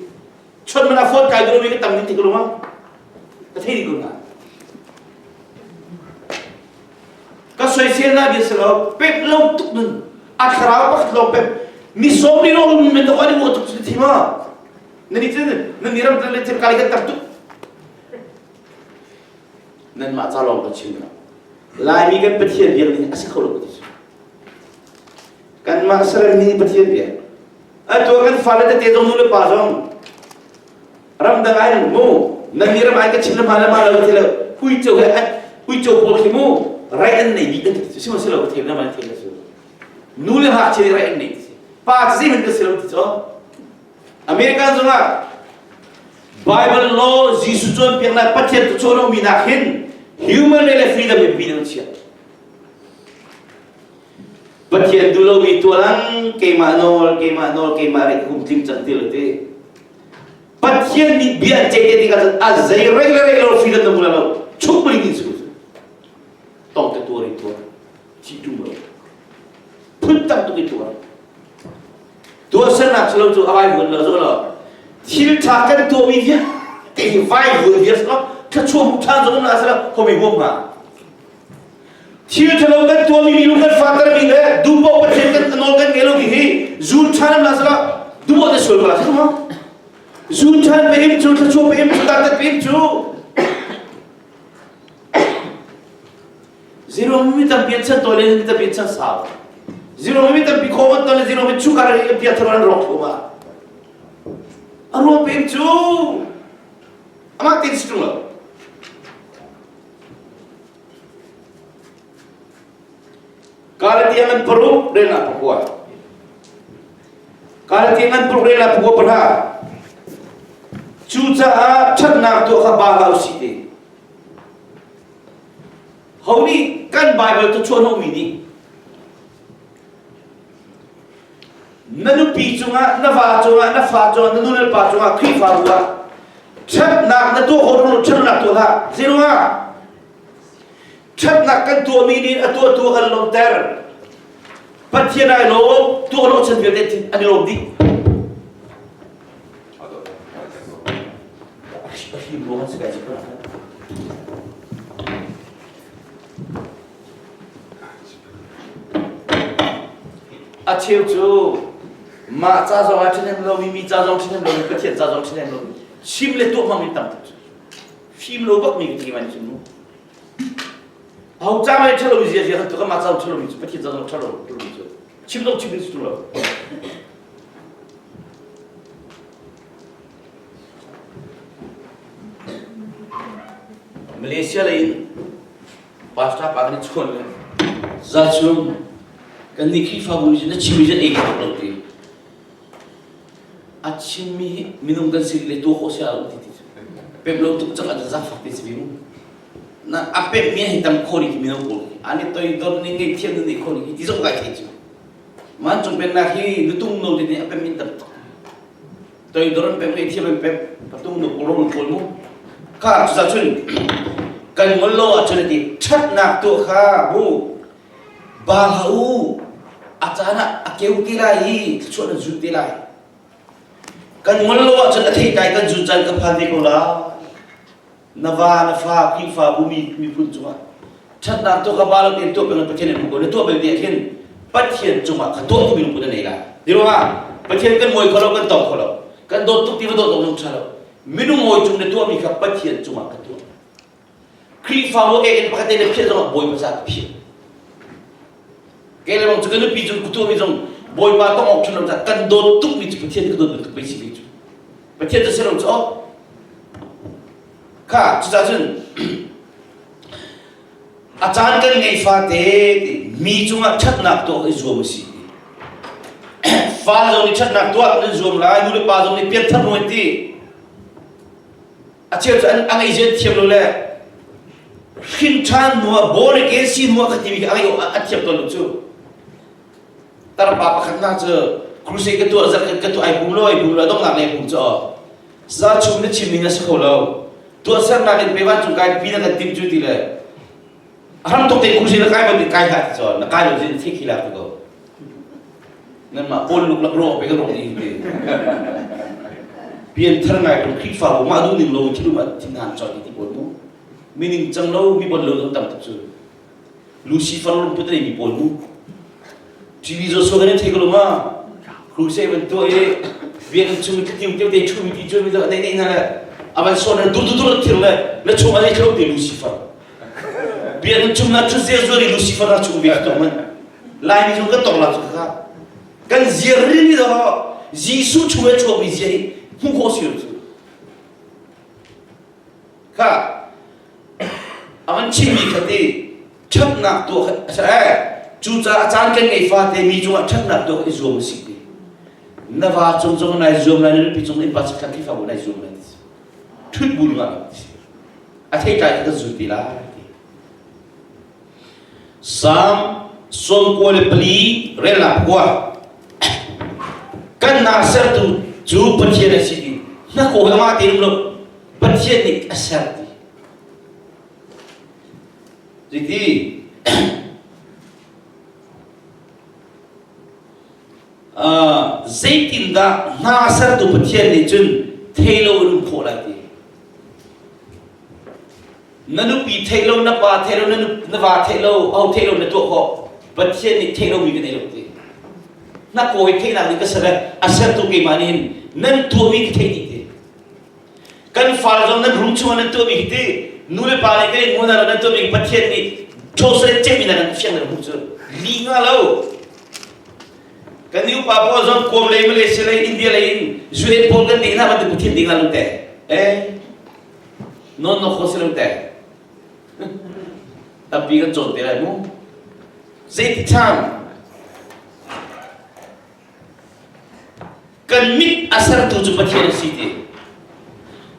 chon mana phone kai duro mi ka tam ni ti ko ma ka thei ni ko na Ka soisel na bia si lo, pep lo tuk nun. A thlarau pakhat lawng pep. Mi sawm ni lo men to ani mo tuk chu thi ma. Na ni cun nan ni ram le chem kali kan tam tuk. Nan mah ca lawng ka chim la. Laimi kan Pathian biak ning a si kho lo ka ti. Kanmah sermi Pathian biak. Atu kan fale tete zong nu le pa zong ramdang ai mu nan mi ram ai ka chim le ma le ma lo thilo hui cho he hui cho pawl khi mu rai an nei bik an ti si si lo ka thei na ma thei la su nu le ha che rai an nei ti pa chi men ka si lo ti cho American zong ah Bible law Jesuh cawnpiaknak Pathian tu cawn mi nak hin human right le freedom hi bi nan chia Pathian duh lomi tualang keimah nawl keimah nawl keimah rek hum tling cang ti lo ti Pathian nih bia an ceih te tikah cun a zei rei le rei lo freedom na hmu lo chuk bling in su tong te tuar in tuar thi ṭung lo phun tam tuk in tuar. Tuahsernak si lo cu a vaivuan lo zo lo. Thil ṭha kan tuahmi vialte hi vaivuan vial si lo, thluachuah hmuh ṭhan zong um la si lo, homi huam hnga. Thil ṭhalo kan tuahmi mi lung kan fahtermi le duhpoh Pathian kan nawl kan ngei lo ti hi zun ṭhan um la si lo, duhpoh te sual ko la si lo. Zun ṭhan pe him cu, thluachuah pe him cu, dantat pe him cu, Zero mi tampi an chan tawi le mi tampi an chan sau. Zero mi tampi khawm an ton le zero mi chukar i bia thar an rawk thum ah. A ruang pem cu amah tin si ṭung lo. Galatia ngan paruk rel ah pakua. Galatia ngan paruk rel ah pakua pahra. Cucaah ṭhatnak tuah kha ba hlah usih ti. Ho nih kan Baibal cachuah hnawhmi nih na nupi cungah, na va cungah, na fa cungah, na nu le pa cungah, Khrihfabu ah ṭhatnak na tuah khawh lo ṭhatnak tuah hlah. Zeiruangah? Ṭhatnak kan tuahmi nih a tuahtu a kan lawmter. Pathian ai lawm, tuah lo chan vialte an i lawm dih. A cheu cu mah ca zong ah ṭhahnem lomi, mi ca zong ṭhahnem lomi, Pathian ca zong ṭhahnem lomi, chim le tuah hmangmi tam tuk cu. Fim lo bakmi ka ti man cu mu. Ho ca mai ṭha lomi zia zia kan tuk mah ca ṭha lomi cu Pathian ca zong ṭha lo lomi cu chim zong chim ding cu lo. Malaysia lei in pastor pa kan i chawn le za chung kan nih Khrihfabu nih na chimmi cu ei kho lo ti. A chimmi hi minung kan si le tuah khawh sia lo ti ti. Pem lo tuk cang ah zafak ti si mu. Na a pemmi hi tam kho ni ti mino pawl ani toi dor ni ngei thiam ni kho ni ti zong kai thei cu. Mancung pennak hi nutung no te nih a pem in tam tuk. Toidor an pem ngei thiam an pem patung no pawlong pawl mu. Kha cuza cun kan ngol lo ahcun a ti ṭhatnak tuah kha bu ba hlah u a caan ah a keu te lai i thluachuah nan zun te lai. Kan ngol lo ahcun a thei kai kan zun caan ka phan ve ko la. Na va na fa Khrihfabu mi miphun cungah ṭhatnak tuah kha ba lo tein tuah peng Pathian in hmu ko na tuah bel ti ah khin Pathian cungah kha tuah tu minung na nei lai. Ti ruangah Pathian kan mawi kho lo kan tawng kho lo kan dawt tuk ti va dawt awk zong ṭha lo minung hawi cung na tuahmi kha Pathian cungah ka tuah. Khrihfabu ek in pakhat te na phiah zongah Bawipa ca ka phiah. Kei le bang cu ka nupi cu ka tuahmi zong Bawipa tong awk ṭha lo ca kan dawt tukmi cu Pathian ka dawt bantuk pei si ve cu. Pathian cu si lo cu kha cucaah cun a caan kan ngei fate mi cungah ṭhatnak tuah i zuam a si fa zong nih ṭhatnak tuah nan zuam lai nu le pa zong nih pianthar ruai ti a cheu cu an a ngei zian thiam lo le hrin ṭhan hnu ah born again si hnu ah ka timi a ngei a thiam tawn lo cu Tarpa pakhat hna cu crusade ka tuah zarh ka tuah ai pum lo ai pum lo donghnak lei pum cu za chung na chim ning a si kho lo tuahsernak in pe vancung kai pi na kan tim cu ti le ram tuk te crusade na kai ban kai hlah ti cho na kai lo zin thik hi lak ti ko nan mah paul luk lak ro pe ka rong ni ti pian thar ngai ko Khrihfabu mah duh ning lo thil ma thin han cho ti pawl mu mining cang lo mi bon lo tam tuk cu Lucifer lungput a neimi pawl mu TV Joshua kan in thei ko lo ma crusade van tuah i biakinn chung thlatiu teu te ṭhumi ti cuami nei nei hna le a van sawn dur dur dur thir le na chung a nei thlo te Lucifer biakinn chung na ṭhut zer zuar i Lucifer na chung ve tong man Laimi chung kan tong la cu kha kan ziar rin ni do Jesuh chung e chuakmi zia hi hmuh khawh si lo cu Kha a van chimmi kha ti ṭhatnak tuah kha a si eh cucaah caan kan ngei fate mi cungah ṭhatnak tuah kha i zuam a si ti na va cung zong nai zuam lai na nupi cung innpa chakhat Khrihfabu nai zuam lai ti ṭhut bu lungah ti a theitlai kha kan zul ti lai ti Salm 94 relnak khua kan hna sertu cu Pathian a si ti na kaw amah te um lo Pathian nih a ser ti Zeiti? Zeitindah hna sertu Pathian nih cun thei lo in um khawh lai ti? Na nupi theih lo, na pa theih lo, na va theih lo, aho theih lo na tuah khawh. Pathian nih theih lomi ka nei lo ti. Na kawi theihnak nih ka ser a sertu keimah nih hin nan tuahmi ka theih dih ti. Kan fale zong nan room chungah nan tuahmi hi ti nu le pa nih kan in hmu hna lo nan tuahmi Pathian nih ṭhawsare cem in nan fiang nan hmuh cu li nga lo. Kan upa pawl zong Kawm lei Malaysia lei India lei in UN pawl kan ding hna bantuk Pathian ding la lo te. Eh Non no kho si lo te. Tampi kan cawn te lai mu. Zeiti chan kan mit a sertu cu Pathian a si ti.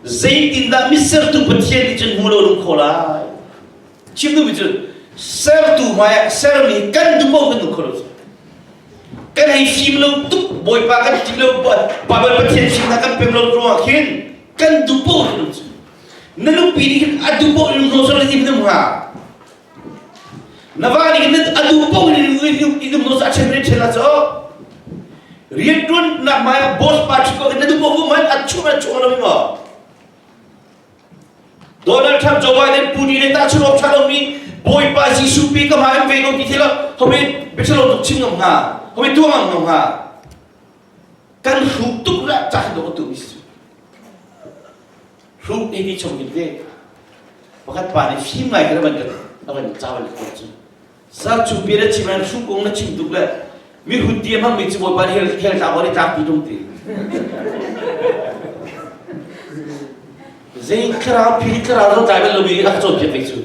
Zeitindah mit sertu Pathian nih cun hmu lo lung kho lai? Chim duhmi cu sertu hmaiah sermi kan duh paoh kan duh kho lo. Kan hei fim lo tuk Bawipa kan ti lo Baibal Pathian fimnak kan pem lo ruangah khin kan duh paoh kan cu. Na nupi nih hin a duh paoh in hno sal in hnum hnga. Na va nih hin a duh paoh in in hno sa chen chen la cho. Rian tuan nak mai boss pa chu ko na duh paoh man a chu a chu lo mi mo. Donald Trump, Joe Biden, Putin le tahchun awk ṭha lomi Bawipa Jesuh pi ka hmai an ve ko ti thil homi biachalo tuk chim ngam hnga homi tuah ngam ngam hnga kan hruk tuk la cah do tu mi si hruk ni ti chung kin ve pakhat pa nih fim ngai kan van kan avan cawan ko cu Sa cu bia na chim an hru kong na chim tuk le mi hun ti hmang mi cu Bawipa nih hell hell tla i tlak pi tung ti. Zei thlarau phi thlarau zong tlai bal lomi a ka cawnpiak ve cu.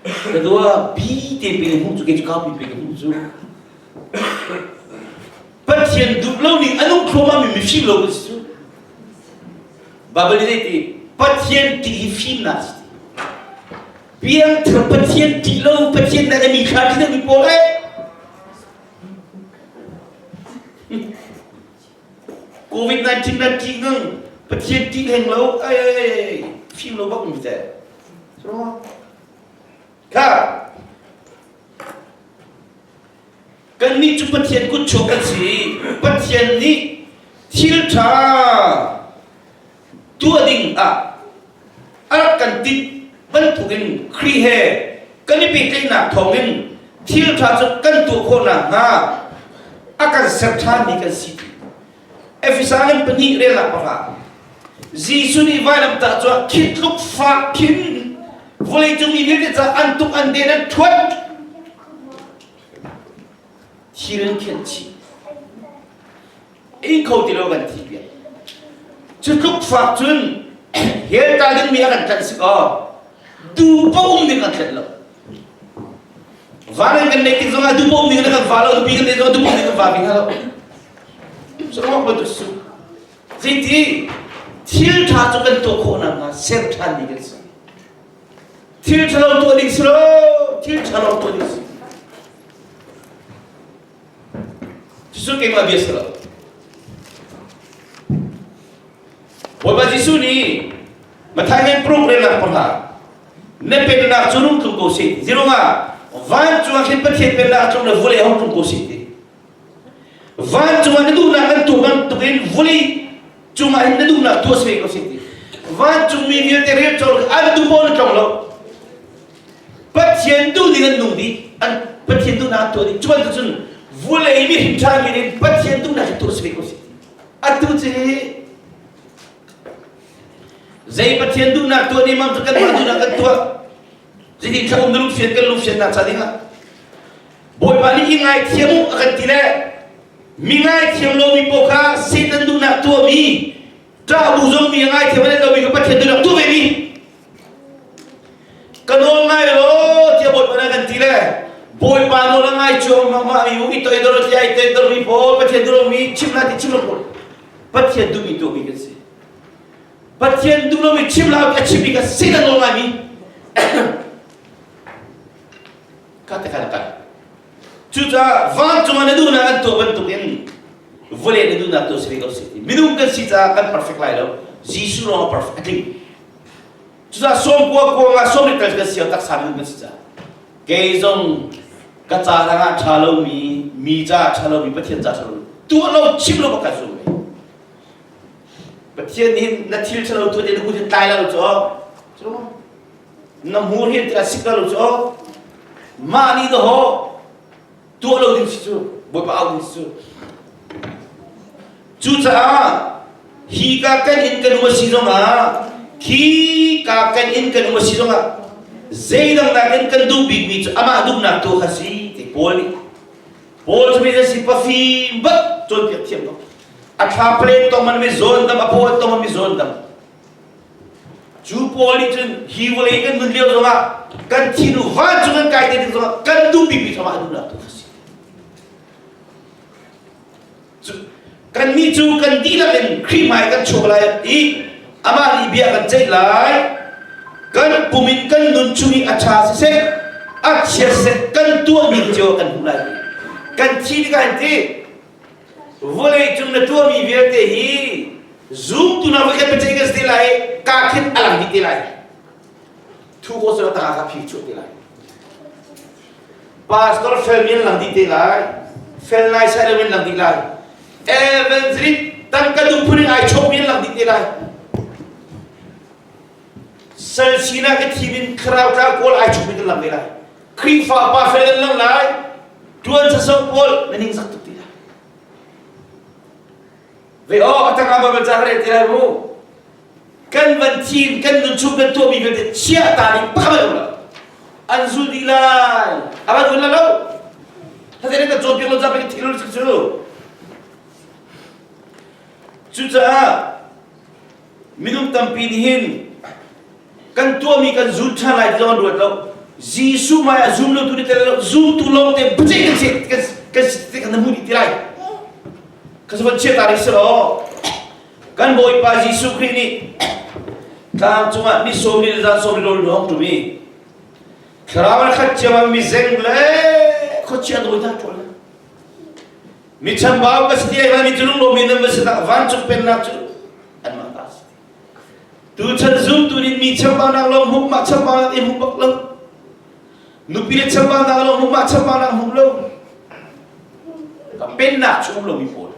Ka dua bi te pe hmuh cu ke cu kau pi pe ka hmuh cu. Pathian duh lo ning a nung thluahmah mi mifim lo kan si cu. Bible nih ti Pathian ti hi fimnak si. Piangthar Pathian ti lo Pathian na mi kha ti mi pawl eh. COVID-19 na ti ngang Pathian ti heng lo ai ai ai fim lo bak mi te. Kha Kannih cu Pathian kutchuak kan si i Pathian nih thil ṭha tuah ding ah a rak kan tinh bantukin Khrih he kan i pehtlaihnak thawngin thil ṭha cu kan tuah khawh nakhnga a kan ser ṭhanmi kan si. Efesa ngan pahnih relnak pahra Jesuh nih vailamtah cu khi tluk fak khin vawleicung mi vialte ca an tuk an den an ṭhuat thil an khenh chih ing kho ti lo kan thi piak cu tluk fak cun hell ta dingmi a kan tlanh si kaw du pa um ding kan tlanh lo van kan neih tik zongah du pa um ding kan va lo nupi kan neih zongah du pa um ding kan va bi hna lo Sarawak bantuk su zeiti thil ṭha cu kan tuah khawh nakhnga ser ṭhanmi kan si thil ṭhalo tuah ding si lo thil ṭhalo tuah ding si cucu keimah bia si lo Bawipa Jesuh nih Matthai ngan pruk relnak pahra na pennak cu rung tlung ko sih zirungah vancung ah khin Pathian pennak tlung le vulei hong tlung ko sih ti Vancung ah na duhnak kan tuah bantukin vawlei cungah hin na duhnak tuah si ko si ti. Vancung mi vialte rel cawk an duh paoh na tlong lo. Pathian duh ding an nung dih. An Pathian duhnak an tuah dih. Cu bantuk cun vawlei mi hrim ṭha mi nih Pathian duhnak hi tuah si ko si. Atu cu zei Pathian duhnak tuah nih mam cu kanmah duhnak kan tuah. Zeitin thla um na lungfian kan lungfiannak ca dingah Bawipa nih i ngaithiam u a kan ti le mi ngaithiam lomi paoh kha Satan duhnak tuahmi ṭah bu zong mi a ngaithiam a lomi kha Pathian duhnak tuah vemi ka nawl ngai law tiah Bawipa nih a kan ti le Bawipa nawl a ngai cuang mah mi u i toidor tiah i toidor mi pawl Pathian duh lomi chim hlah ti chim lo pawl Pathian duhmi tuahmi kan si Pathian duh lomi chim hlah a chimmi kha Satan nawl ngaimi ka te khan kal cucaah vancung ah na duhnak an tuah bantukin vawlei na duhnak tuah si ve ko si minung kan si caah kan perfect lai lo Jesuh lawng a perfect a tling cucaah sawmkua kuang ah sawmrit tal kan si taksa minung kan si caah kei zong. Ka ca dang ah ṭha lomi, mi ca ah ṭha lomi, Pathian ca ṭha lomi, tuah lo chim lo bak ka zum ve. Pathian nih na thil ṭhalo tuah te na kut in tlai la lo cu. Na hmur hin tila sik la lo cu. Mah nih dahawh tuah lo ding si cu, Bawipa au ding si cu. Cucaah hi ka kan inn kan um a si zongah khi ka kan inn kan um a si zongah zeidang nakin kan duh bikmi cu amah duhnak tu kha si ti Paul nih Paul cu mi si pafim bak cawnpiak thiam bak a thla plen tong man mi zawn dam a paw tong mi zawn dam cu Paul nih cun hi vawlei kan nun lio zongah kan thinu vancung kan kai te ding zongah kan duh bikmi cu amah duhnak tu kha si Kannih cu kan dihlak in Khrih hmai kan chuak lai i amah nih bia kan ceih lai. Kan pum in kan nun chung i a ṭha siseh, a chia siseh kan tuah ning cio kan hmuh lai. Kan thi tikah hin ti vawlei cung na tuahmi vialte hi zumtu na voi kan biaceih kan si te lai ka khin a lang dih te lai. Thu ko sila tangah kha phi chuah te lai. Pastor fel mi an lang dih te lai. Fel nai sai lo in lang dih lai. Evangelist tangka duh phun in ai chawk mi an lang dih te lai. Sal sinak i thim in thlarau tlau kawl ai chawk mi kan lang te lai. Khrihfa pa fel an lang lai. Tuan sasok pawl na ning zak tuk ti lai. Ve aw a tangah Bible ca rel ti lai mu. Kan van thim kan nun chung kan tuahmi vialte chia ta ding pakhat um lo. An zul dih lai. A van un lo. Thate kan cawnpiak lo ca pe thil cu. Cucaah minung tampi nih hin kan tuahmi kan zul ṭhan lai ti zong an ruat lo. Jesuh hmai ah zum lo tu nih tel lo zumtu lawng te biaceih kan si kan kan si kan hmu dih ti lai. Ka van chia ta rih si law Kan Bawipa Jesuh Khrih nih tlang cungah ni sawm ni le zan sawm ni rawl hong ṭum i thlarau in khat ciammam mi zeng le khuachia dawi hna ṭuan. Mi chambau ka si ti ai mi cu lunglawm in nan va si tak vancung pennak cu anmah ta si. Tuchan zumtu nih mi chambaunak lawng hmuh mah chambaunak i hmuh bak lo. Nupi le chambaunak lawng hmuh mah chambaunak hmuh lo. Ka pennak chung lomi pawl.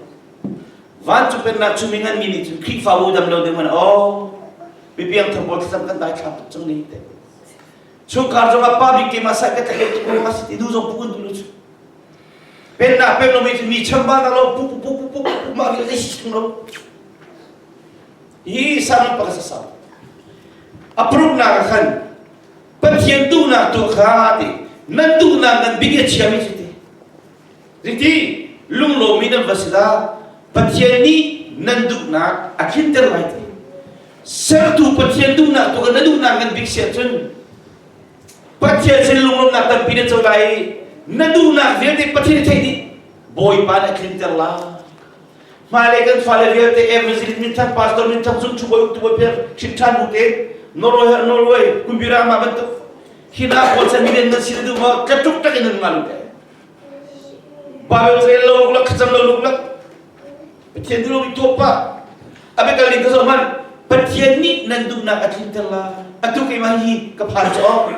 Vancung pennak chung mi nganmi nih cun Khrihfabu dam lo ding man aw mipiang thar pawl thlacam kan dai thlam tuk cang ni te. Chungkhar zong ah pa bik keimah sai ka tlaih tuk ma si ti nu zong pu kan duh lo cu. Pennak pek lomi cu mi chamba na lo pu pu pu pu pu pu mah vialte si chung lo. Hi saram pakhat sa sau. A paruknak ah khan Pathian duhnak tuah kha ti nan duhnak nan bik a chiami cu ti. Zeiti lunglawmmi nan va si dah Pathian nih nan duhnak a tlinter lai ti. Sertu Pathian duhnak tu na duhnak ngan bik si ahcun Pathian sin lunglawmnak tampi na co lai i na duhnak vialte Pathian theih dih Bawipa nih a tlinter lai. Hmailei kan fale vialte evangelist minthang pastor minthang zung thu bawi uktu bawi piak hrin ṭhan bu tein Norway Norway kumbira mah bantuk hi na pawl chan million nan si na duh maw tlatuk tak in nan ngah lu te. Bible rel lo luk lak thlacam lo luk lak Pathian duh lomi tuah pah a biakal ning ka zoh hmanh Pathian nih nan duhnak a tlinter lai atu keimah hi ka phan cu awk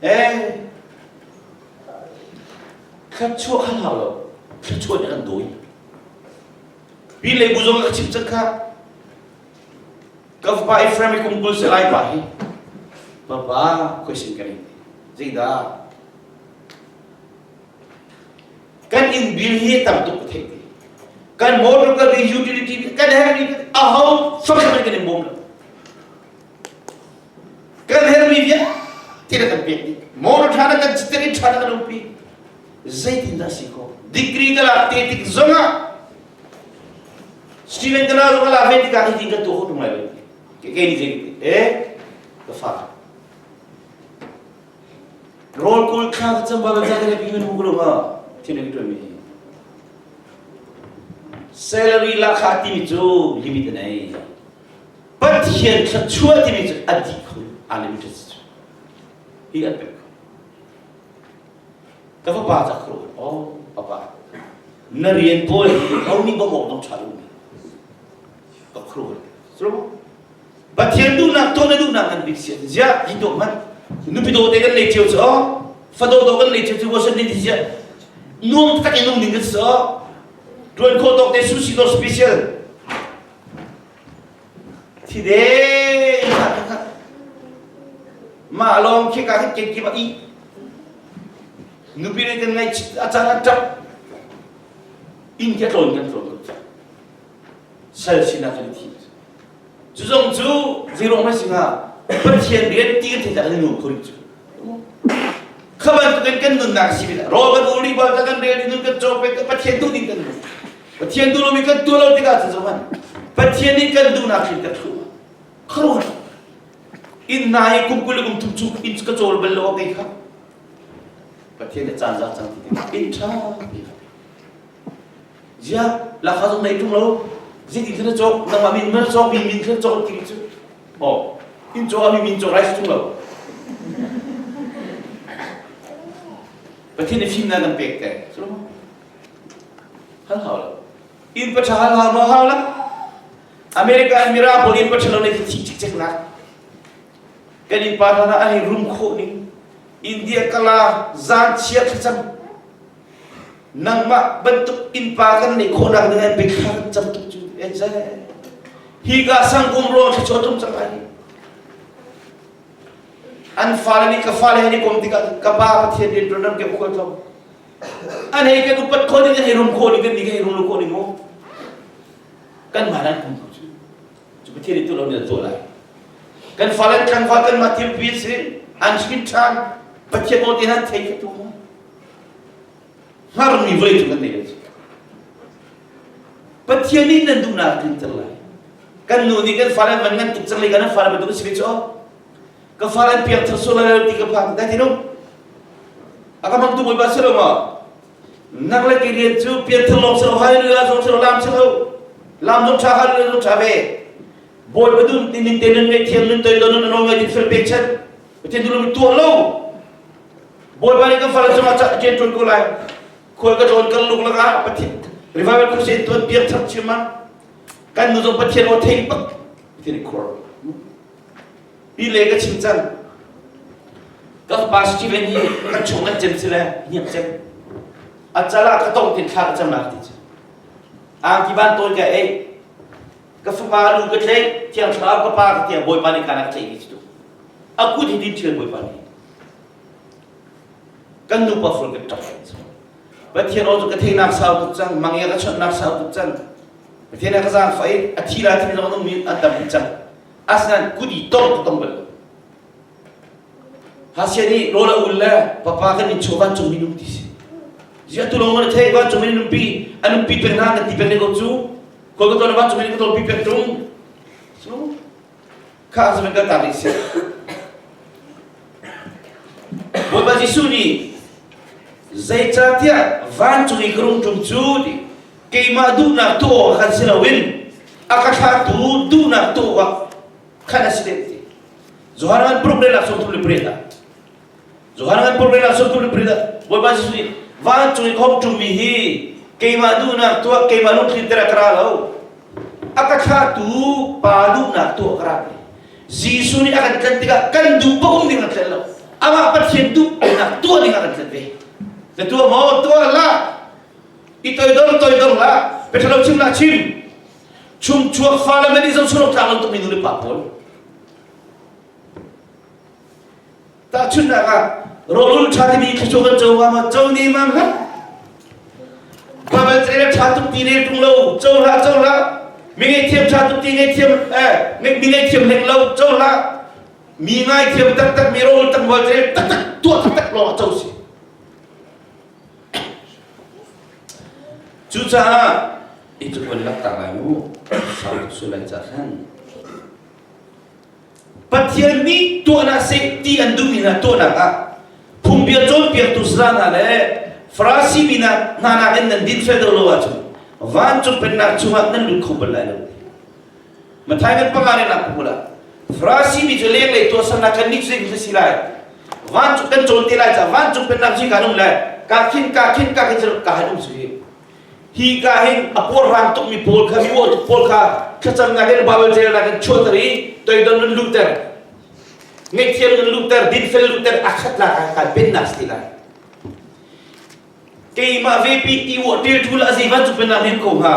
eh thluachuah kha hau lo thluachuah nih an dawi pi le bu zong ka chim cang kha ka fapa Ephraim i kum 20 se lai pa hi papa question ka nei zeidah Kan inn bill hi tam tuk ka theih ti. Kan motor kan ri utility kan hermi aho fakhat kan in bawm lo. Kan hermi vialte na kan pek dih. Motor tha na kan chitter in tha na kan umpi. Zeitin dah si ko? Degree ka lak te tik zongah Steven ka na zong la ve tikah hitin ka tuah kho tung lai lo. Ke ke ni zei eh ka fa Rawl kawl thla ka cam ba za ka pi man hu ko ma thil an tuan mi hi. Salary la kha timi cu limit a nei. Pathian thluachuah timi cu a dih kho unlimited cu. Hi an pek kho. Ka fapa ca khro oh papa na rian pawl hi ho nih bawmh awk dong ṭha lo mi ka khro Pathian duhnak tuah na duhnak ngan bik si ziah hi tuah hmanh nupi dawte kan nei cio cu aw. Fado do kan nei cu Washington DC ah nuam tak in nung ding kan si Tuan khawh tawk te sushi dawr special. Thi de mah lawng khi ka khi ken i nupi ne kan ngai a caan a ṭap inn khi a tlawn kan tlawn sal sinak kan thi cu zong cu zeiruang hmanh si hnga Pathian rian ti kan theih kan nuam kho cu kha bantukin kan nunnak si ve rawl kan ul rih bal kan rel nun kan caw pek Pathian duh ding kan nun Pathian duh lomi kan tuah lo tikah cun zoh Pathian nih kan duhnak hrin kan thlu kharuat inn hna hi kum 20 kum thum chung inn ka cawl bal lo kei kha Pathian nih caan za cang ti tikah inn ṭha Zia lakha zong nei ṭung lo zeitin khan na cawk nangmah min na cawk mi min khan cawk ti cu oh inn cawk mi min cawk lai si ṭung lo Pathian nih fimnak kan pek te hal hau lo inn paṭha hal hau maw hau la America in mira pawl inn paṭha lo nei thi cikcek nak kan inn pa hna ah hei rum khawh ning India kala zan chia thlacam Nangmah bantuk innpa kan neih khawhnak ding ah biathla kan cam tuk cu hi ka sangkum ruang thluachuah tum cang lai an fale nih ka fale he ni kom tikah ka pa Pathian rian ṭuan ram ke khual tlong an hei kan upat khawh ding an hei rum khawh ding kan nih kan hei rum lo khawh ding mu kan mah nan kum cu cu Pathian nih tu lo nih an tuah lai kan fale tlangval kan mah thilpi si an hrin ṭhan Pathian aw te nan thei kha tu mu hngarmi vawlei cung kan nei lo Pathian nih nan duhnak a tlinter lai kan nu nih kan fale man ngan tuk cang le kan fale bantuk si ve cu ka fale an piang thar sual lai ti ka phang dai ti no a ka mang tu bawipa si lo ma nang le ke rian cu pian thar lawng si lo hallelujah zong si lo lam si lo lam zong tha hallelujah zong tha ve bawipa dun ning te nun ngai thiam nun toi don nun ngai tin fel pek chan Pathian duh tuah lo Bawipa nih kan fale cungah ca rian ṭuan ko lai. Khual ka tlawn kan luk lakah Pathian revival crusade tuan piak chap chim ah kan nu zong Pathian aw thei bak Pathian nih khor. Pi le ka chim cang. Ka fapa Steven hi kan chung an cem si le hniak cem. A cala ka tong tin thla ka cam nak ti cu. Angki ban tawi ka ei. Ka fapa lu ka tleih, thiang thlarau ka pa ka tiang Bawipa nih kana ka tleih ni cu. A kut hi din ṭhial Bawipa nih. Kan nupa fur kan ṭap Pathian aw cu ka theihnak sau tuk cang, mang i ka chawnhnak sau tuk cang. Pathian a ka zaangfah i a thi la thi zong nung an tam cang. Asinain kut i tong ka tong bal lo. Hasia nih rawl a ul le papa kan in chaw vancung mi nung ti si. Ziah tu lawng na thei vancung mi numpi a numpi peng hna kan ti peng ne ko cu. Khual ka tuan vancung mi ka tolpi peng tung. So Kha cu kan tar si. Bawipa Jesuh nih zeicahtiah vancung i ka rung ṭum cu ti keimah duhnak tuah awk khan si loin a ka thlahtu duhnak tuah awkah khan a si deuh ti. Johan ngan paruk le lak 38 ah Johan ngan paruk le lak 38 ah Bawipa Jesuh nih vancung i ka hong ṭummi hi keimah duhnak tuah keimah lungthlin ter ah ka ra lo a ka thlahtu pa duhnak tuah ka ra Jesuh nih a kan tlen tikah kan duh paoh um ding a tlen lo amah Pathian duhnak tuah ding a kan tlen ve na tuah maw tuah hlah i toidor toidor hlah biathalo chim lah chim chungchuak fale man i zohchun awk tlak lo tukmi nu le pa pawl Tahchunhnak ah rawlul ṭha timi thluachuah kan co hnga maw? Co ne ma hlah. Bible ca ṭha tuk ti ne ṭung lo, co hlah, co hlah. Mi ngaihthiam ṭha tuk ti ngaihthiam eh mi ngaihthiam hleng lo, co hlah. Mi ngaithiam taktak mi rawl tangval ca taktak tuah taktak lawng ah co si. Cucaah i cu lak ta lai mu. Sau tuk sul lai ca khan. Pathian nih tuah hna seh ti an duhmi hna tuahnak ah phungbia cawnpiaktu sala hna le Farasi mi hna nakin nan dinfel deuh lo ahcun vancung pennak chungah nan lut kho bal lai lo. Mathai ngan panga le nak hmu la. Farasi mi cu lenglei tuahsernak kan nih cu zeitin si lai? Vancung kan cawn te lai ca vancung pennak cu kan um lai. Ka khin ka khin ka khin ka han um su hi. Hi ka hin a puarhrang tukmi pawl kha mi uah tuk pawl kha thlacamnak in Bible relnak in chuahter i toidon nan luhter. Ngaihthiam nan luhter, dinfel luhter a khat la kai kai pennak si lai. Keimah ve pi i wa ṭil ṭul a zei van cu pennak men ko hnga.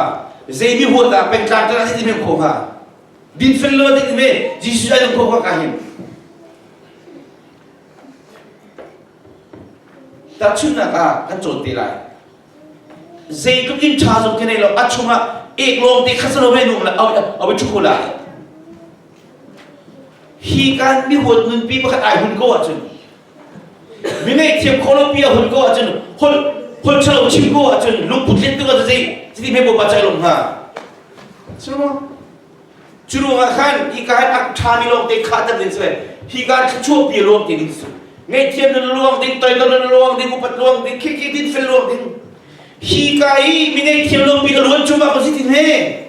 Zei mi huat ah pengtlang ṭan a si men ko hnga. Dinfel lo ding me Jesuh ai ko hnga ka hin. Tahchunhnak ah kan cawn te lai. Zeitluk in ṭha zong khi nei lo a chungah ek lawng te kha salo ve nung la au au ṭhu la. Hi kan mi huat nunpi pakhat ai hun ko ahcun mi ngaihthiam kho lo pi a hun ko ahcun hol hol ṭhalo chim ko ahcun lungput let tuk ah zei cuti hme bawipa cai lom hnga. Silo Cu ruangah khan hi ka hin a ṭhami lawngte khah ter ding si hi ka thluachuah pi luang te ding si. Ngaihthiam na luang ding, toidor na luang ding, upat luang ding, khikhi din fel luang ding. Hi ka i mi ngaihthiam lo pi a luan cu ma ko si tin he.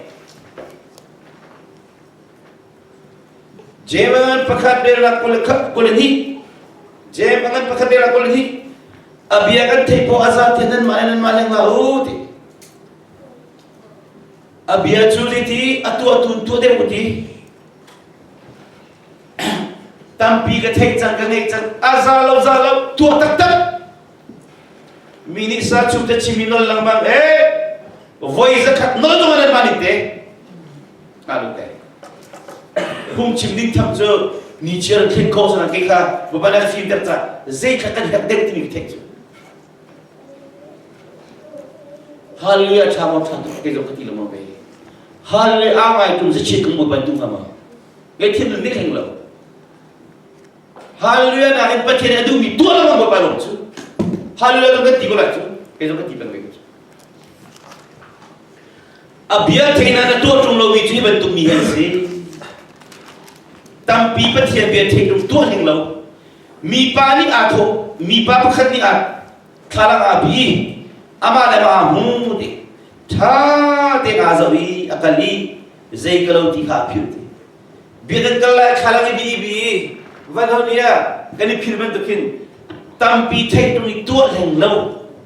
Jemangan pakhat belak kule khap kule ni. Jemangan pakhat belak kule ni. A bia kan thei po azat nan ma nan ma leng la u ti. A bia cu zeiti a tuahtu tuah deuh u ti. Tampi ka theih cang ka ngeih cang a za lo za lo tuah taktak. Mi nih sa chu te chimi nol lengmang e voi zakhat nol zong an mah te ka lu te. Phungchim ding tham cu ni chiar thlen ko sana ke kha baba na fim ter ca zei kha kan herh deuh timi ka theih cu. Hallelujah ṭha maw ṭha tuk kei zong ka ti lo maw ve. Hallelujah a ngai tum zachin kung bawi tum hnga maw. Ngai thin nih hleng lo. Hallelujah na in Pathian a duhmi tuah lengmang bawipa lawm cu. Hallelujah zong kan ti ko lai cu. Kei zong ka ti peng ve ko cu. A bia theina na tuah ṭung lomi cu hi bantuk mi an si. Tampi Pathian bia thei ṭung tuah ning lo. Mipa nih aa thawh, mipa pakhat nih aa thlalang aa bi, amah le amah aa hmu ti. Ṭha tein aa zoh i a kal i zei ka lo ti kha a philh ti. Biakinn kal lai thlalang i bi i bi i van ho nih ah kan i phil bantuk hin tampi theih ṭung i tuah hleng lo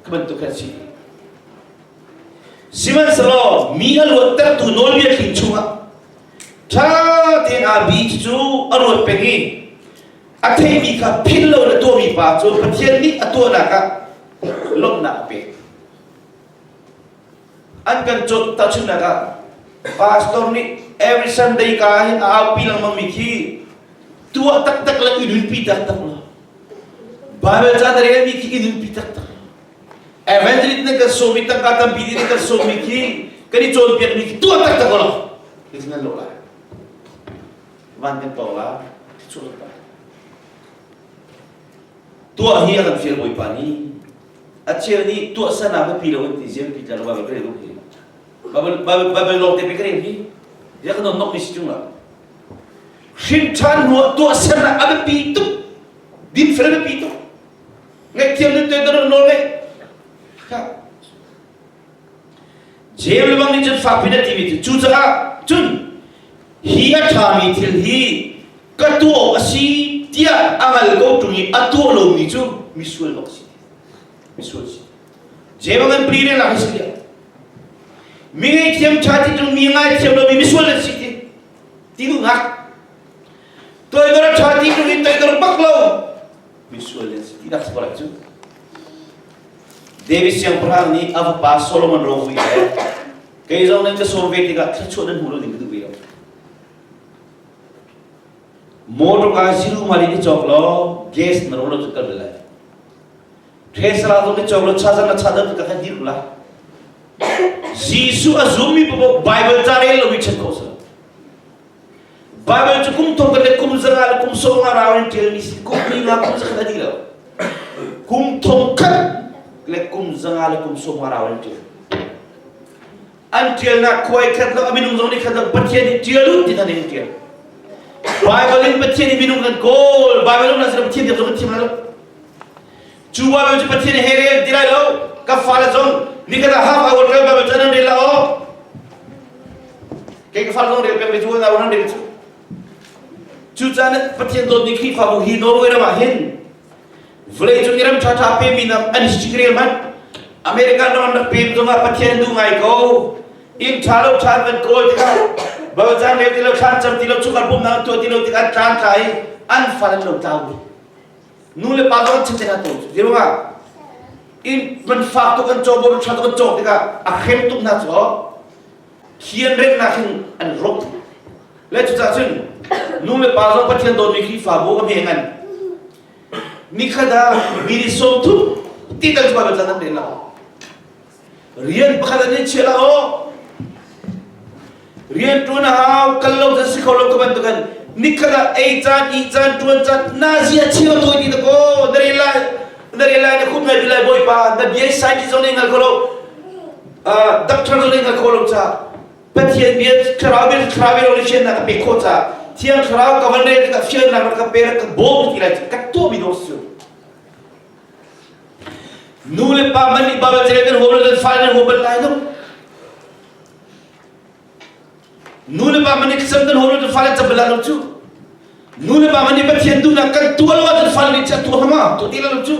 ka bantuk khan si. Sihmanhsehlaw mi a luattertu nawlbia tling chungah ṭha tein aa bi cu a ruat peng i a theimi kha philh lo na tuahmi pa cu Pathian nih a tuahnak ah lawmhnak a pek. An kan cawt tahchunhnak ah pastor nih every Sunday ka hin a aupi lengmang mi khi tuah taktak le i nunpi taktak lo. Bible ca na relmi khi i nunpi taktak lo. Evangelist nan kan sawmi tangka tampi din kan sawmi khi kan i cawnpiakmi khi tuah taktak lo. Hitin nan lo lai. Van kan pawng la chuak pa. Tuah hi a kan fial Bawipa nih. A cheu nih tuah sana ka pi lo an ti ziam pi tla lo Bible ka rel hi. Bible Bible Bible lawng te pe ka rel hi. Ya kan nok mi si chung la. Hrin ṭhan hnu ah tuah sernak a biapi tuk. Dinfel a biapi tuk. Ngaihthiam nan tuai nawl ngaih. James le bang nih cun fakpi na timi cu cucaah cun hi a ṭhami thil hi ka tuah awk a si tiah a ngal ko ṭung i a tuah lomi cu misual bak si. Misual si. James ngan pri ne lak hi si tiah. Mi ngaihthiam ṭha ti ṭung mi ngaithiam lomi misual an si ti. Ti duhnak. Toidor a ṭha ti ṭung i toidor bak lo misual an si ti dak si ko lai cu. David siangpahrang nih a fapa Solomon rovui le kei zong nan ka sawm ve tikah thluachuah nan hmu lo ding ka duh ve lo. Motor ka ziru mali ni cawk law gas na ro lo cu kal ve lai. Tesla zong ni cawk law charger na charger ka kha dir la. Jesuh a zummi paoh Bible ca rel lo mi chen kho sa. Baibal cu kum thong le kum zanga le kum sawm nga rau in ṭialmi si kum li nga kum zakhat a dih lo. Kum thong khat le kum zanga le kum sawm nga rau in ṭial. An ṭialnak khuai khat lo, a minung zong nih khat lo, Pathian nih ṭial u ti hna nih an ṭial. Baibal in Pathian nih minung kan kawl. Baibal um na Pathian biak zong kan thiam lai lo. Cu Baibal cu Pathian he rel ti lai lo. Ka fale zong nikhat ah half hour rel Baibal cu an rel la aw. Kei ka fale zong rel peng ve cu an an rel cu. Cucaah Pathian dawtmi Khrihfabu hi Norway ram ah hin vawlei cung i ram ṭhaṭha pemi nak an history rel hmanh American ram an rak pem zongah Pathian duh ngai ko. Inn ṭha lo ṭha an van kawl tikah Baibal caan rel ti lo, thlan cam ti lo, chungkhar pumhnak an tuah ti lo tikah an tlan tla i. An fal an lo tlau mi. Nu le pa zong an chim hna to. Ziruangah in man fak tuk an caw bor tha tuk an cawk tikah a hrem tuk hna cu khian rennak hin an rawk. Le cucaah cun nu le pa zong Pathian dawtmi Khrihfabu ka hme ngan. Nikhat ah mi nih 30 ti tal cu Bible can an rel lo. Rian pakhat an i chiah la aw. Rian ṭuan a hau, kal lo cun si kho lo ka bantukin nikhat ah ei caan, ih caan, ṭuan caan, na zia chim a tawi ti dakaw, na rel lai, na rel lai, na khup ngai lai Bawipa, na bia sai ti zong nih hngal kho lo, doctor zong nih hngal kho lo ca, Pathian bia, thlarau bia, thlarau bia lawng fiannak ka pek khawh ca, Thiang Thlarau ka van rel tikah fiannak rak ka pe, rak ka bawm ti lai ka tuahmi dawh si. Nu le pa man nih Bible cel kan huam lo kan fale nan huam bal lai lo. Nu le pa man nih thlacam kan huam lo kan fale cam bal lai lo cu. Nu le pa man nih Pathian duhnak kan tuah lo ahcun fale nih tuah hama tuah ti lo cu.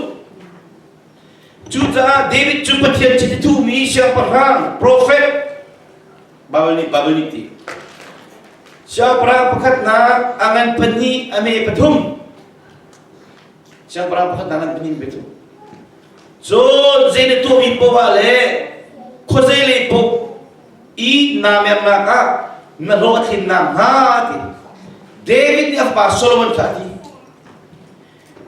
Cucaah David cu Pathian chiti thuhmi siangpahrang prophet Bible nih Bible nih ti. Siangpahrang pakhatnak a ngan pahnih a me pathum Siangpahrang pakhat ngan pahnih pathum. Cun zei na tuahmi poah le khuazei lei paoh i naa mernak ah na hlawh a tlin nakhnga ti. David nih a fapa Solomon kha a ti.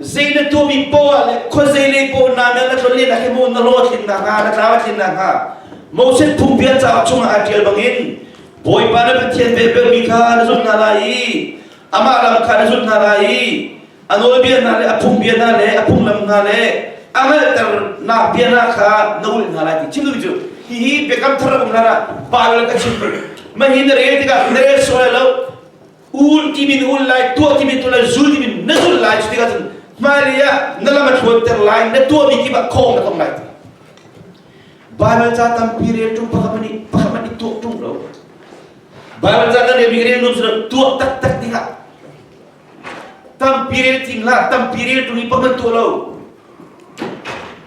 Zei na tuahmi poah le khuazei lei paoh naa mer na tlon len ah khin mu na hlawh a tlin nakhnga na tlam a tlin nakhnga Moses phungbia cauk chungah aa ṭial bangin Bawipa na Pathian velpekmi kha na zulh hna lai i amah lam kha na zulh hna lai i a nawlbia hna le a phungbia hna le a phunglam hna le a hngalhternak bia hna kha na ulh hna lai ti chim duhmi cu hihi biakam thar um hlan ah Bible ka chim mah hi na rel tikah na rel sual lo ul timi na ul lai tuah timi tuah lai zul timi na zul lai cu tikah cun hmailei ah na lam a thluanter lai na tuahmi kip ah khawng na tong lai ti Bible ca tampi rel ṭung pakhat man i pakhat man i tuah ṭung lo Bible ca kan relmi rel nuam tuah taktak dingah Tampi rel tim hlah, tampi rel ṭung i pakhat tuah lo.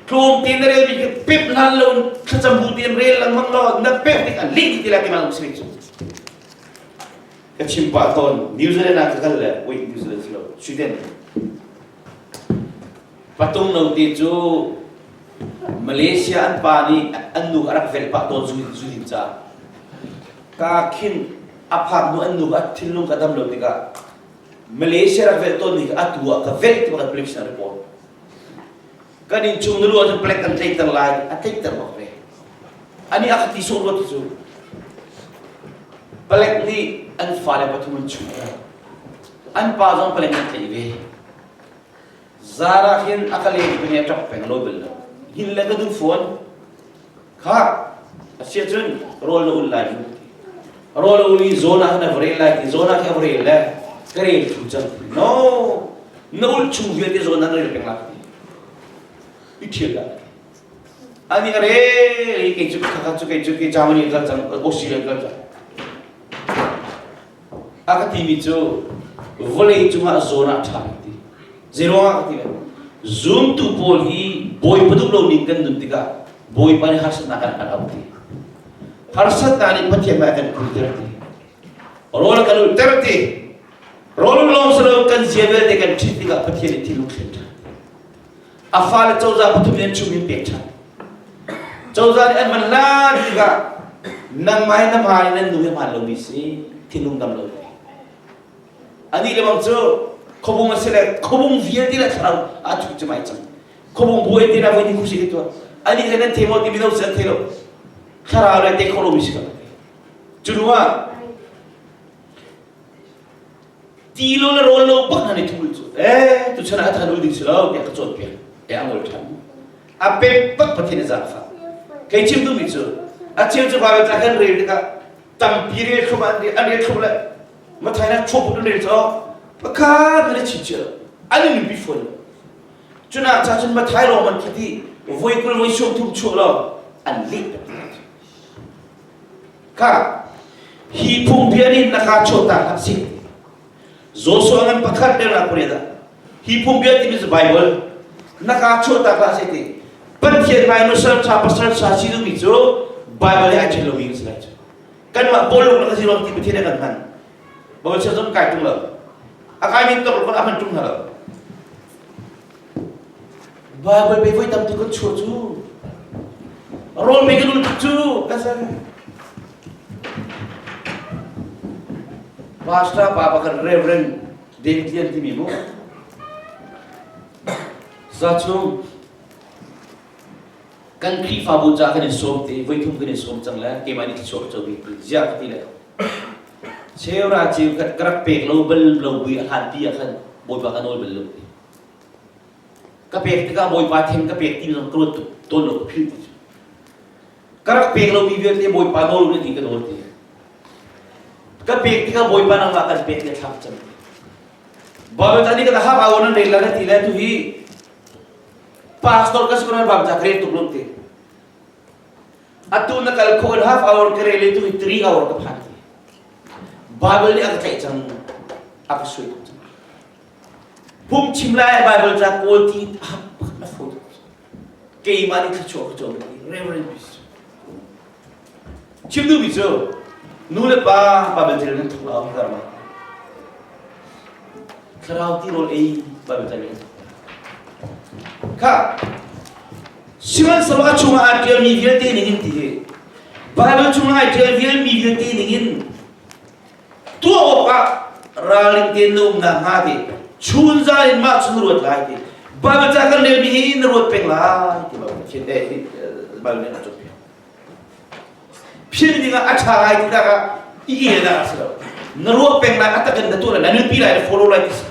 Tlawm tein na relmi khi pep hlan lo thlacam bu tein rel lengmang law na pek tik ah lih ti lai ti mang si cu. Ka chim pah tawn New Zealand ah ka kal le wait New Zealand si lo Sweden. Patung no te cu Malaysia an pa nih an nu a rak velh pah tawn zu zu din ca. Ka khin a phak hnu an nu a thinlung ka dam lo tikah Malaysia rak velh tawn ni atu ah ka velh ti kan police report. Kan inn chung na lu ahcun palek kan tlaihter lai a tlaihter bak ve. Ani a ka ti sawh ruat cu. Palek nih an fale pathum an chuh. An pa zong palek an tlaih ve. Zara hin a ka leng peng a ṭap peng lo bel lo. Hin le ka duh fawn. Kha a si ahcun rawl na ul lai mu. Rawl a ul i zawn ah khan a va rel lai ti zawn ah khi a va rel le ka rel thu cang. No, na ulh chung vialte zawn ah na rel peng lai ti. I ṭhial dah. Ani a rel i kei cu khakha cu kei cu kei Germany kal cang Australia kal cang. A ka timi cu vawlei cungah zawn ah ṭha ti. Zeiruangah ka ti le zumtu pawl hi Bawipa duh lo ning kan nun tikah Bawipa nih harsatnak kan kan auh ti. Harsatnak nih Pathian hmai kan kulter ti. Rawl kan ulter ti. Rawl lawng si lo kan zia vialte kan ṭhit tikah Pathian nih thilung thlen ṭhan. A fale cozah pathum nih an chung in pek ṭhan. Cozah nih an man lan tikah nangmah hi na hmaan i nan nu hi hmaan lomi si thinlung dam lo. Anih le bang cu khuabung a si le khuabung vialte le thlarau aa thup cu mai cang. Khuabung buai te na voi ni khusi ke tuah. Anih le nan thei maw ti mino si an thei lo. Thlarau le te kho lomi si ko. Cu hnu ah ti lo le rawl lo bak hna nih thul cu eh tu chan ah than ul ding si lo tiah ka cawnpiak e a ngol ṭhan a pek bak Pathian a zaangfah kei chim duhmi cu a cheu cu Bible ca kan rel tikah tampi rel thlum an rel an rel thlum le Mathai na chuak an rel cu pakhat na chim chia an in nunpi fawn lo cuna cha cun Mathai lawng man khi ti voi 20 voi 30 chuah lo an leh Kha hi phungbia nih na kaa chuahtak hlah sih. Joshua ngan pakhat le la pariat ah hi phungbia timi cu Bible na kaa chuahtak hlah sih ti. Pathian hmai nusal ṭha pasal ṭha si duhmi cu Bible he ai ṭhen lomi kan si lai cu. Kanmah Paul lung ka si ruang ti Pathian he kan hman. Bible chia zong kai ṭung lo. A kaimi tok a hman ṭung hna lo. Bible pe voi tam tuk kan chuah cu. Rawl pe kan ul tuk cu. Kan sa. Pastor pa pakhat Reverend David Lian timi mu. Za chung kan Khrihfabu ca kan in sawm te voi thum kan in sawm cang le keimah nih thluachuah ka co bik ti ziah ka ti le cheura cheu khat ka rak pek lo bal lo bui a hlan pi ah khan Bawipa ka nawl bal lo ti ka pek tikah Bawipa theng ka pek ti zong ka ruat tuk tawn lo ka philh ti cu ka rak pek lomi vialte Bawipa nawl na ti ka nawl ti ka pek tikah Bawipa nangmah kan pek ti a thlak cang Bawipa ta nih ka hap aw nan rel la na ti le tu hi pastor ka si ko nan bam ca ka rel tuk lo ti atu na kal khawh in half hour ka rel tu hi 3 hour ka phan ti Bible nih a ka tlaih cang a ka sui tuk cang phungchim lai Bible ca kawl ti na fawi tuk keimah nih thluachuah ka co ti Reverend Peace chim duhmi cu nu le pa Bible tel nan thuk la ka ma thlarau ti rawl ei Bible tel nan kha sihmanhsehlaw a chungah aa ṭialmi vialte ning in ti hi Bible chungah ai ṭial vialmi vialte ning in tuah awkah ralring tein na um nakhnga ti chunzan in mah cu na ruat lai ti Bible ca kan relmi hi na ruat peng lai ti Pathian eh Bible nih a cawnpiak phil ding ah a ṭha lai ti tak ah i elnak a si lo na ruah peng lai a tak in na tuah lai na nunpi lai na follow lai ti si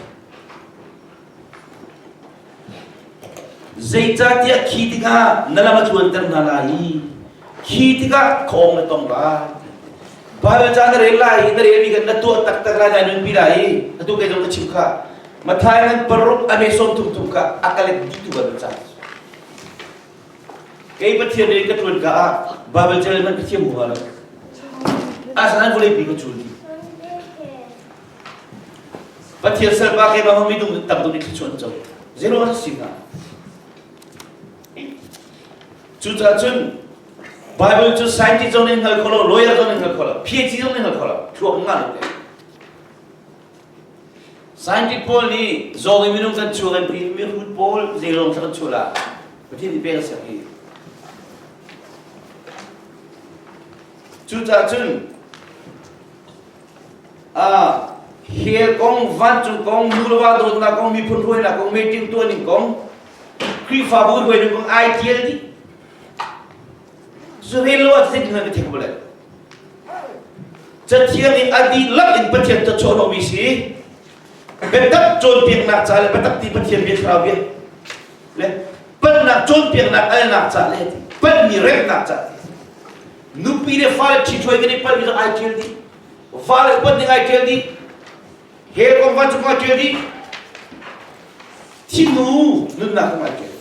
Zeicahtiah khi tikah na lam a tluanter hna lai i khi tikah khawng na tong lai. Bible ca na rel lai i na relmi kha na tuah taktak lai, na nunpi lai i atu kei zong ka chim kha Matthai ngan paruk a me sawm thum thum kha a ka let dih tu Bible ca. Kei Pathian rian ka ṭuan ka ah Bible ca hmanh ka thiam hnga lo. Asinain vawlei pi ka cul dih. Pathian salpa keimah hong midung tam tuk nih thluachuah an co. Zeiruang ah si hnga? Cucaah cun Bible cu scientist zong nih hngal kho lo, lawyer zong nih hngal kho lo, PhD zong nih hngal kho lo, thluak ngah lo te. Scientist pawl nih zawng in minung kan chuak an ti, mihrut pawl zeilawng thla kan chuah la. Pathian nih pek a siang hi. Cucaah cun hell kong, vancung kong, nu le va dawtnak kong, miphun hruainak kong, meeting tuahning kong, Khrihfabu hruaining kong ai tial dih. Cu rel lo ah zeitin ka thei bal Cathiang in a dihlak in Pathian ca chuah si. Biatak cawnpiaknak ca le biatak ti Pathian bia thlarau bia le palhnak cawnpiaknak alnak ca le palhmi remhnak ca nupi le fale ṭhithruai kan i palhmi zong ai ṭial dih Fale upat ding ai ṭial dih. Hell kong vancung kong ai ṭial dih. Thinu nunnak kong ai ṭial.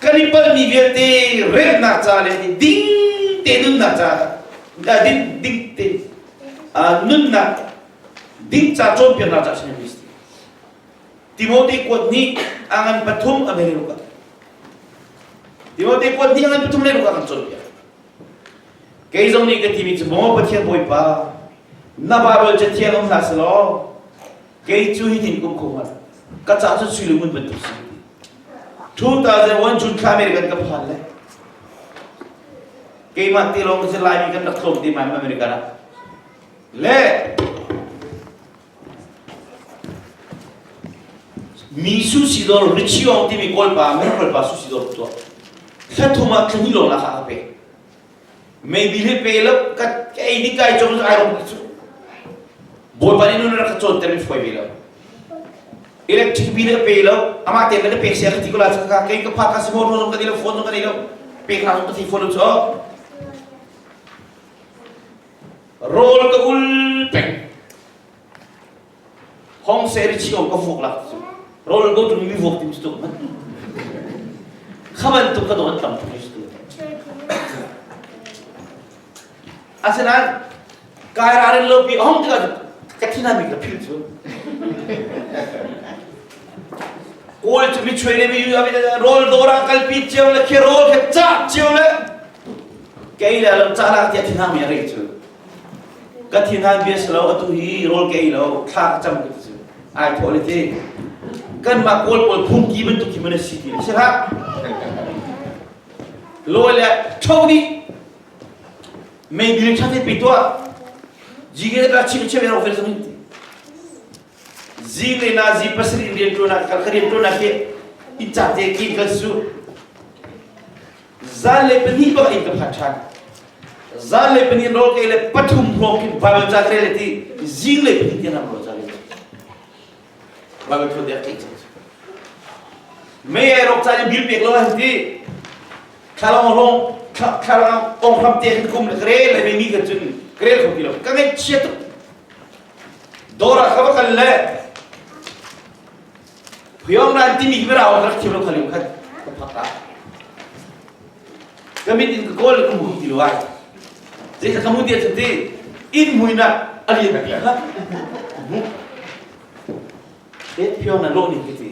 Kan i palhmi vialte remnak ca le ding te nunnak ca ding ding te nunnak ding ca cawnpiaknak ca sin mi Timote kuat nih a ngan pathum a mei ruk Timote kuat nih a ngan pathum le ruk a kan cawnpiak Kei zong nih ka timi cu maw Pathian Bawipa, na Baibal cathiang um hlah selaw kei cu hitin kum kho hnga ka ca cu sui le ngun bantuk si. 2001 June thla American ka phan le keimah te lawng si Laimi kan rak tlawm te mai American ah le mi su si dawr Richie Ong timi Kawlpa American Kawlpa su si dawr tuah thla thum ah thla hnih lawng la kha ka pek Maybe le pe lo ka ei ding kai cong ai rong cu. Bawipa nih nun rak ka cawn ter mi foi ve lo. Electric bill ka pe lo, amah te na pek sia ka ti ko la ka kei ka pha ka si motor zong ka nei lo, phone zong ka nei lo. Pek hna zong ka thi phone lo cu. Rawl ka ul peng. Hong se ri chi ka vuak lak cu rawl go tung mi vuak tim tuk man kha bantuk ka don tam tuk tu asinain kai rarin lo pi hong tikah ka thina mi ka phil cu kawl cu mi chuai le mi yu abi rawl dawr ah kalpi cio le khi rawl khe ca cio le kei le lam ca lak tia thina mi a rei cu. Ka thinhan bia si lo atu hi rawl ka ei lo thla ka cam ka ti cu. Ai thawh le ti. Kanmah Kawl pawl phungki bantuk khi man a si ti le si hlah. Lawi le ṭho dih. Mei bil ṭha te pe tuah. Jige ka chim chim ero fel zong ti. Zing le na zi pasarih rian ṭuan kal ka rian ṭuan ah khi inn ca te kin kal su. Zan le pahnih bak in ka phan ṭhan. Zan le pahnih rawl ke le pathum hrawng khin Bible ca rel le ti zing le pahnih tiang rawl ca rel. Bible thu dek tling cang. Mei ai rok ca in bil pek lo han ti. Thlalong rong thlalong ong hram te kan kum le ka rel le mi ka cun ka rel kho ti lo. Ka ngaih chia tuk. Dawr ah ka va kal le Phuiong nan timi hi ra rak thiam lo khal khan ka phak ta. Ka mit in ka kawl ka hmu ti lo ai. Zei ka hmu ti a ti in muinak a lian pi kha hmu. Te phiong na lo ni ki ti.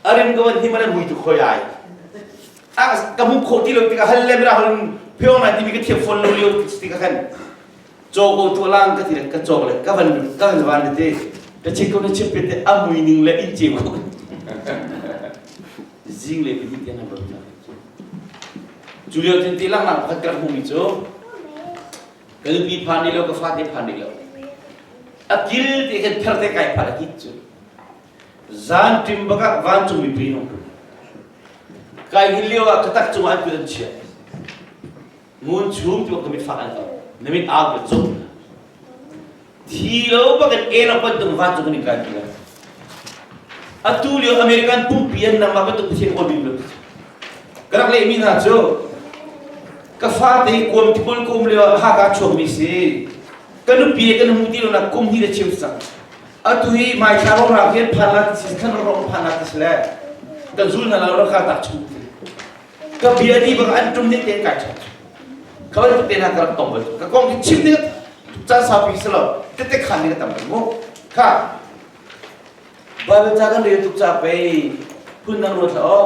Arim ka van hi mana mui tu khoi ai. A ka hmu kho ti lo ti ka hal le mira hal phiong na timi ka thiam phone lo lio ti ka khan cawk ko tu lang ka ti le ka cawk le ka van ka van van te ka chik ko na chim pe te a mui ning le in ceu ko zing le pahnih tiang an ron cu lio tin ti lang nak pakhat ka rak hmumi cu ka nupi phan ni lo ka fate phan ni lo a kil te kan pher te kai phan a kit cu zan tim bakah vancung mipi nung kai hin lio ah ka tak cungah an kut an chiah Ngun chum ti ka mit fak an ko. Na mit au ka cung. Thi lo bakin elo bantuk vancung kan in kai ti lai. Atu lio American pumpi an nangmah bantuk Pathian kawl bim lo. Ka rak lehmi hna cu ka fate kuam tipul kum lio ah Haka chuakmi si. Ka nupi kan hmu ti lo nak kum hi le chim cang. Atu hi mai thla rong rak hian phan la ti si khan rong phan la ti si le kan zul hna lo rak tak chung ti. Ka bia di bang an tum ning tein kai ṭhat. Ka bantuk te hna ka rak tong bal. Ka kong hi chim ding caan saupi si lo. Tete khan ning a tam bal mu. Kha Bible ca kan rel tuk ca pei phun dang ruat hlah aw.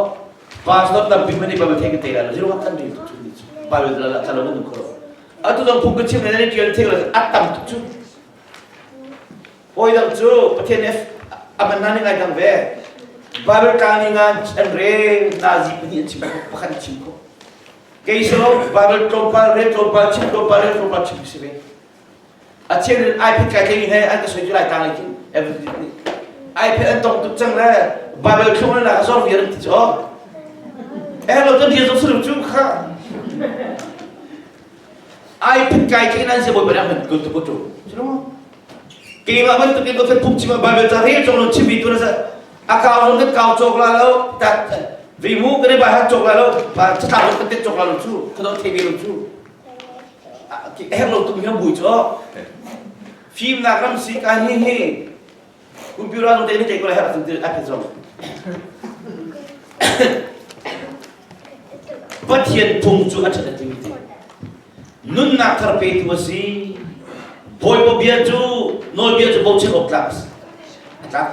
Pastor tampi hmanh nih Bible thei kan thei lai lo. Zero kan rel tuk cu ni cu. Bible la la lo kan um kho lo. Atu zong phung ka chim le nan ṭial thei lo a tam tuk cu. Hawi dang cu Pathian nih a man hna nih ngai dang ve. Bible tlang nih ngan an rel nazi pahnih an chim khawh pakhat an chim khawh. Kei silo Bible tlawmpal rel tlawmpal chim tlawmpal rel tlawmpal chim si ve. A thian in iPad kai tleng he an ka soi cu lai tang lei khin everything nih. iPad an tong tuk cang le Bible thlung na ka zor viar an ti cu. Eh lo kan dia zong sulu cu kha. iPad kai tleng nan se bawi pa nih an kun tu. Cu Keimah bantuk in ka phungchim ah Bible ca rel cawk lo chimmi tu na sa a kau zong kan kau cawk la lo ta vi mu kan i bai hat cawk la lo pa catlang zong kan tet cawk la lo cu ka do thei ve lo cu her lo tuk mi bui cu fimnak ram si ka hi hi computer zong te ni te ko la her tu a phe zong Pathian phung cu a ṭhat a timi te Nunnak thar petu a si. Bawipa bia cu nawlbia cu bochan awk tlak a si. A tlak.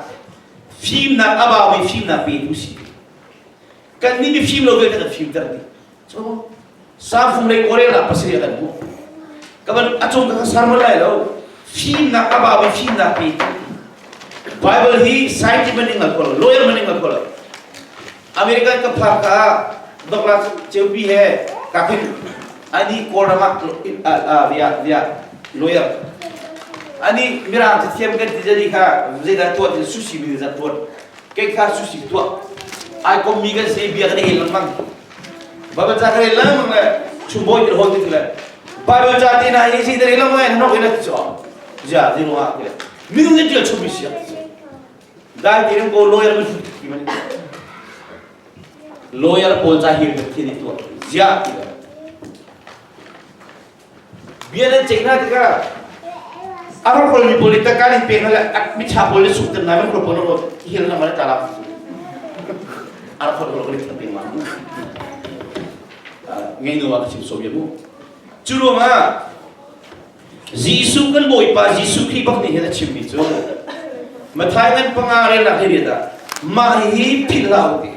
Fimnak a baumi fimnak petu si. Kan nih mifim lo vialte kan fimter dih. Cu Samfung lei Korea ah pasarih kan hmuh. Ka ban a cung ka sar lai lo. Fimnak a baumi fimnak petu. Bible hi scientific man in kho lo, lawyer man in kho lo. American ka phak ka Douglas Ceupi he ka khin ani Kawlram ah via via lawyer ani mirang cathiam kan ti jadi kha zeidah tuah ti sushi mi zat tuan kei kha sushi tuah ai kom mi kan si bia kan hel lengmang Bible ca kan rel lengmang le chumbawi ti hol ti le Bible ca ti na hi si te lengmang ai nok ina ti cho ja zinu ha ti minung ni tial chum mi sia Dai ti ko lawyer man ti man lawyer pawl ca hi kan thi tuah zia ti bia nan ceih hna tikah a rak mi pawl nih kan in pek hna le micha pawl nih suk tan ngai man pawl pawl hil na mala tala a rak pawl pawl kan pek ma ngei nu ah ka chim so bia mu cu ruangah Jesuh kan Bawipa Jesuh Khrih bak nih hin a chimmi cu Matthai ngan panga relnak hi riat ah mah hihi philh hlah u ti.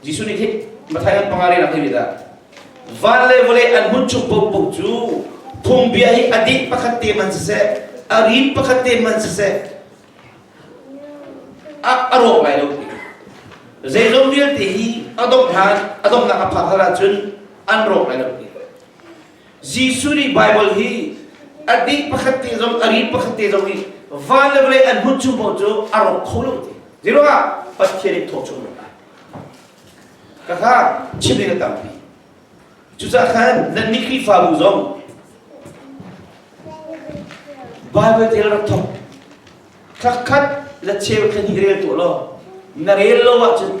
Jesuh nih hin Matthai ngan panga relnak hi riat ah van le vawlei an hmun chung paohpaoh cu Phungbia hi a deh pakhat te man siseh, a rin pakhat te man siseh, a a rawk lai lo ti. Zeizong vialte hi a dongh hlan, a donghnak a phak hlan ahcun an rawk lai lo ti. Jesuh nih Baibal hi a deh pakhat te zong, a rin pakhat te zong hi van le vawlei an hmun chung paoh cu a rawk kho lo ti. Zeiruangah Pathian nih thawk chung lai. Kaka chim ding a tampi. Cucaah khan nannih Khrihfabu zong Baibal te rak thawk. Thla khat le cheu thla hnih rel tuah law na rel lo ahcun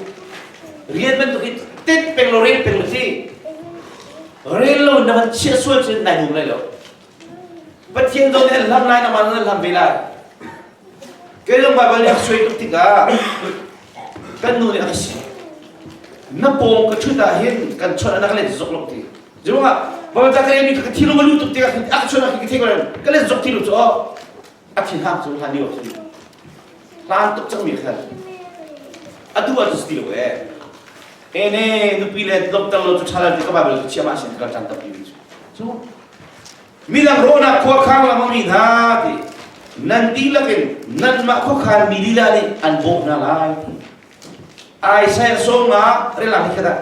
rian bantuk hi tet peng lo rel peng lo si rel lo na van chiah sual cun nai hum lai lo Pathian zong nih an hlam lai nangmah zong an hlam ve lai kei zong Baibal nih a suai tuk tikah kan nu nih a ka si na pawng ka ṭhut ah hin kan chawnh a ka let zok lo ti Zungah Baibal ca ka relmi ka thilung a lu tuk tikah a ka chawnh ah ka thei ko ka let zok ti lo cu a thin hang cu hlan lio cun hlan tuk cangmi khan atu ah cu ti lo e ene nupi le lomter lo cu ṭha lo ti ka Bible cu chia ma sin ka chan tampi mi cu midang rawhnak khua khang lengmang mi hna ti nan dihlak in nanmah khuakhan mi lila nih an bawh hna lai Isaiah 50 relang hi khata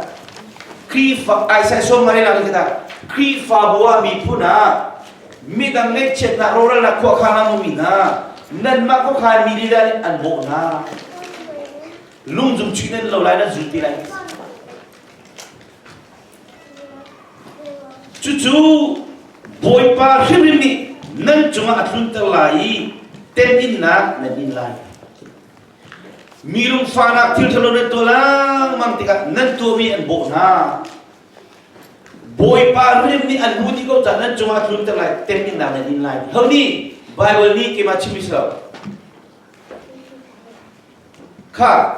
Khrihfa Isaiah 50 relang hi khata Khrihfabu ah miphun ah midang ngaihchiatnak rawhralnak khuakhan lengmang mi hna nanmah khuakhan mi lila nih an bawh hna lungzung chuih nan lo lai nan zul ti lai Cucu Bawipa hrimhrim nih nan cungah a tlunter lai i teminnak nan in lai. Mi lungfahnak thil ṭhalo nan tuah lengmang tikah nan tuahmi an bawh hna. Bawipa hrim nih an hmu dih ko caah nan cungah a tlunter lai, teminnak nan in lai. Ho nih Baibal nih keimah chimmi si lo. Kha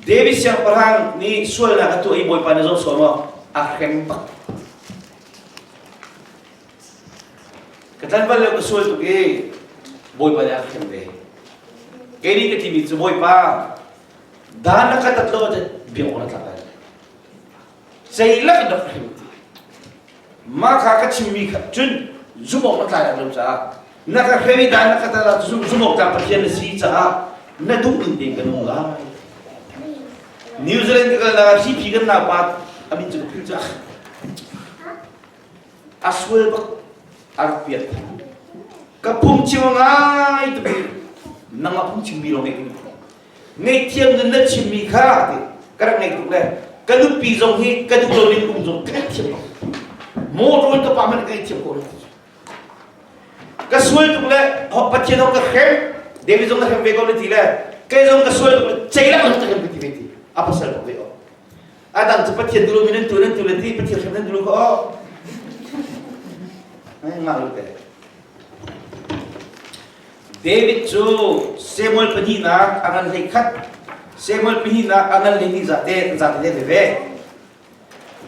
David siangpahrang nih sualnak a tuah i Bawipa nih zoh sual maw a hrem bak. Ka tlanval lio ka sual tuk i Bawipa nih a hrem ve. Kei nih ka timi cu Bawipa dan na ka tat lo ahcun biak awk na tlak lai. Ceilak in rak ka hrem ti. Mah kha ka chimmi kha cun zumh awk na tlai lai lo caah na ka hrem i dan na ka tat ah zumh awk tlak Pathian na si caah na duh ning tein ka nung lai. New Zealand ka kalnak ah hriphi kan naupa a min cu ka philh caah a sual bak a rak piat. Ka phungchim ngai tuk i nangmah phungchimmi lawng ngeih Ngaihthiam nun na chimmi kha ti ka rak ngei tuk le ka nupi zong hi ka duh lo ning um zong ka ngaihthiam ko. Motor in ka pa hmanh ka ngaihthiam ko. Ka sual tuk le Pathian zong ka hrem David zong ka hrem ve ko na ti le kei zong ka sual tuk le ceilak lang ka hrem ka ti ve ti a pasal bak ve o. A dang cu Pathian duh lo mi nan tu nan tu le ti Pathian hrem nan duh lo ko o. Ai ngah lo te. David cu Samuel pahnihnak a ngan 11, Samuel pahnihnak a ngan 12 zate zate te veve.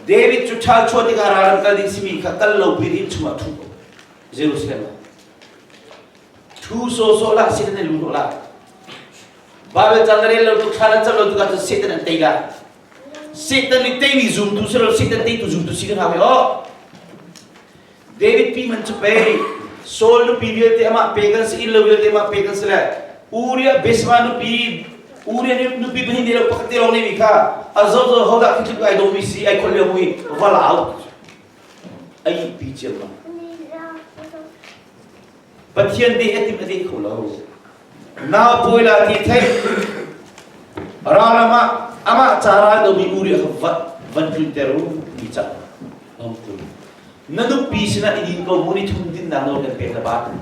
David cu ṭhal chuah tikah ralram kal ding simi kha kal lo piin inn chungah ṭhu ko. Jerusalem ah. Ṭhu sawsawh lah Satan an lu hnawh la. Bible cang na rel lo tuk thla na cam lo tuk ahcun Satan an tei la. Satan nih teimi zumtu si lo Satan teitu zumtu si kan hau i aw. David pi man cu pei Saul nupi vialte amah pe kan si inn lo vialte amah pe kan si le Uriah Bathsheba nupi Uriah nupi pahnih ne lo pakhat te lawng neimi kha a zo zo hodah khi tluk ai dawmi si ai khol lio mui va lau ai pi ciam ma Pathian deh a tim a deh kho lo nau pawi la ti thei ral amah amah ca ral domi Uriah kha va van tlunter u ti cak Na nupi sinah i din ko mu ni thum dinnak nawl kan pek na ba.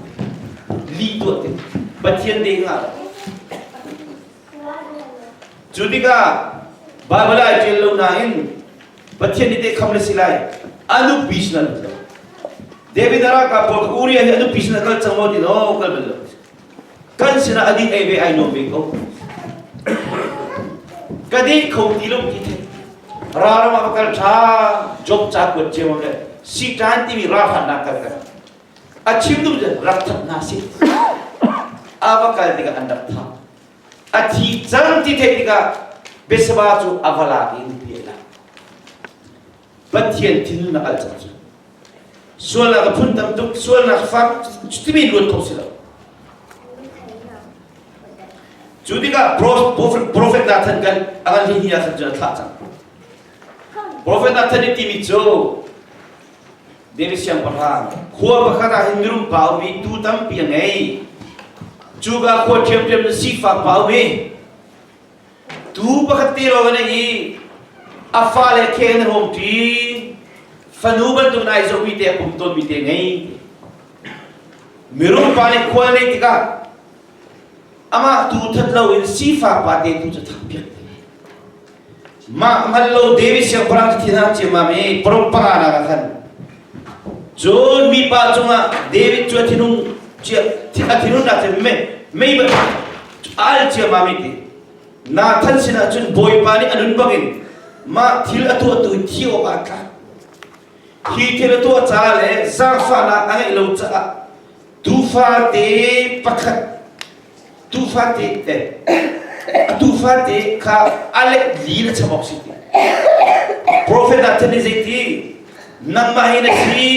Li tuah ti. Pathian de ngah lo. Cu tikah Bible ah ṭial lo nain Pathian nih teh kham na si lai. A nupi sinah lut lo. David a ralkap pawl kha Uriah hi a nupi sinah kal cang maw ti lo kal bal lo. Kan sinah a ding ei ve ai nuam ve ko. Ka deh kho ti lo ti thei. Ralram ah va kal ṭha Job ca kuat cio le Satan timi ralhrannak kal kan. A chim duh cu rak that hna sih. A va kal tikah an rak thah. A thi cang ti theih tikah Bathsheba cu a va lak i nupi a lak. Pathian thinlung a kal cang cu. Sualnak a phun tam tuk, sualnak fak timi luat kho si lo. Cu tikah prophet Nathan kan a kan hi ah khan cun a thlah cang. Prophet Nathan nih timi cu David siangpahrang khua pakhat ah hin mirum pa um i tuu tampi a ngei. Cuka khua ṭhiamṭhiam in sifak pa um i tuu pakhat te lawng a nei i a fale kheng an hawng ṭi. Fanu bantuk in ai zohmi te a pum tawnmi te ngei. Mirum pa nih khual neih tikah amah tu that loin sifak pa te tu cu thah piak. Mah hngal lo David siangpahrang cu thinhang ciammam i paruk panga nak ah khan cun mipa cungah David cu a thinung cia a thinhunnak cu mei mei al ciammam i ti Nathan sinah cun Bawipa nih a nun bangin mah thil a tuahtu thi awk ah tlak hi thil a tuah ca le zaangfahnak a ngeih lo caah tuufa te pakhat tuufa te a tuufa te kha a let li na cham awk si ti profet Nathan nih zeiti nangmah hi na si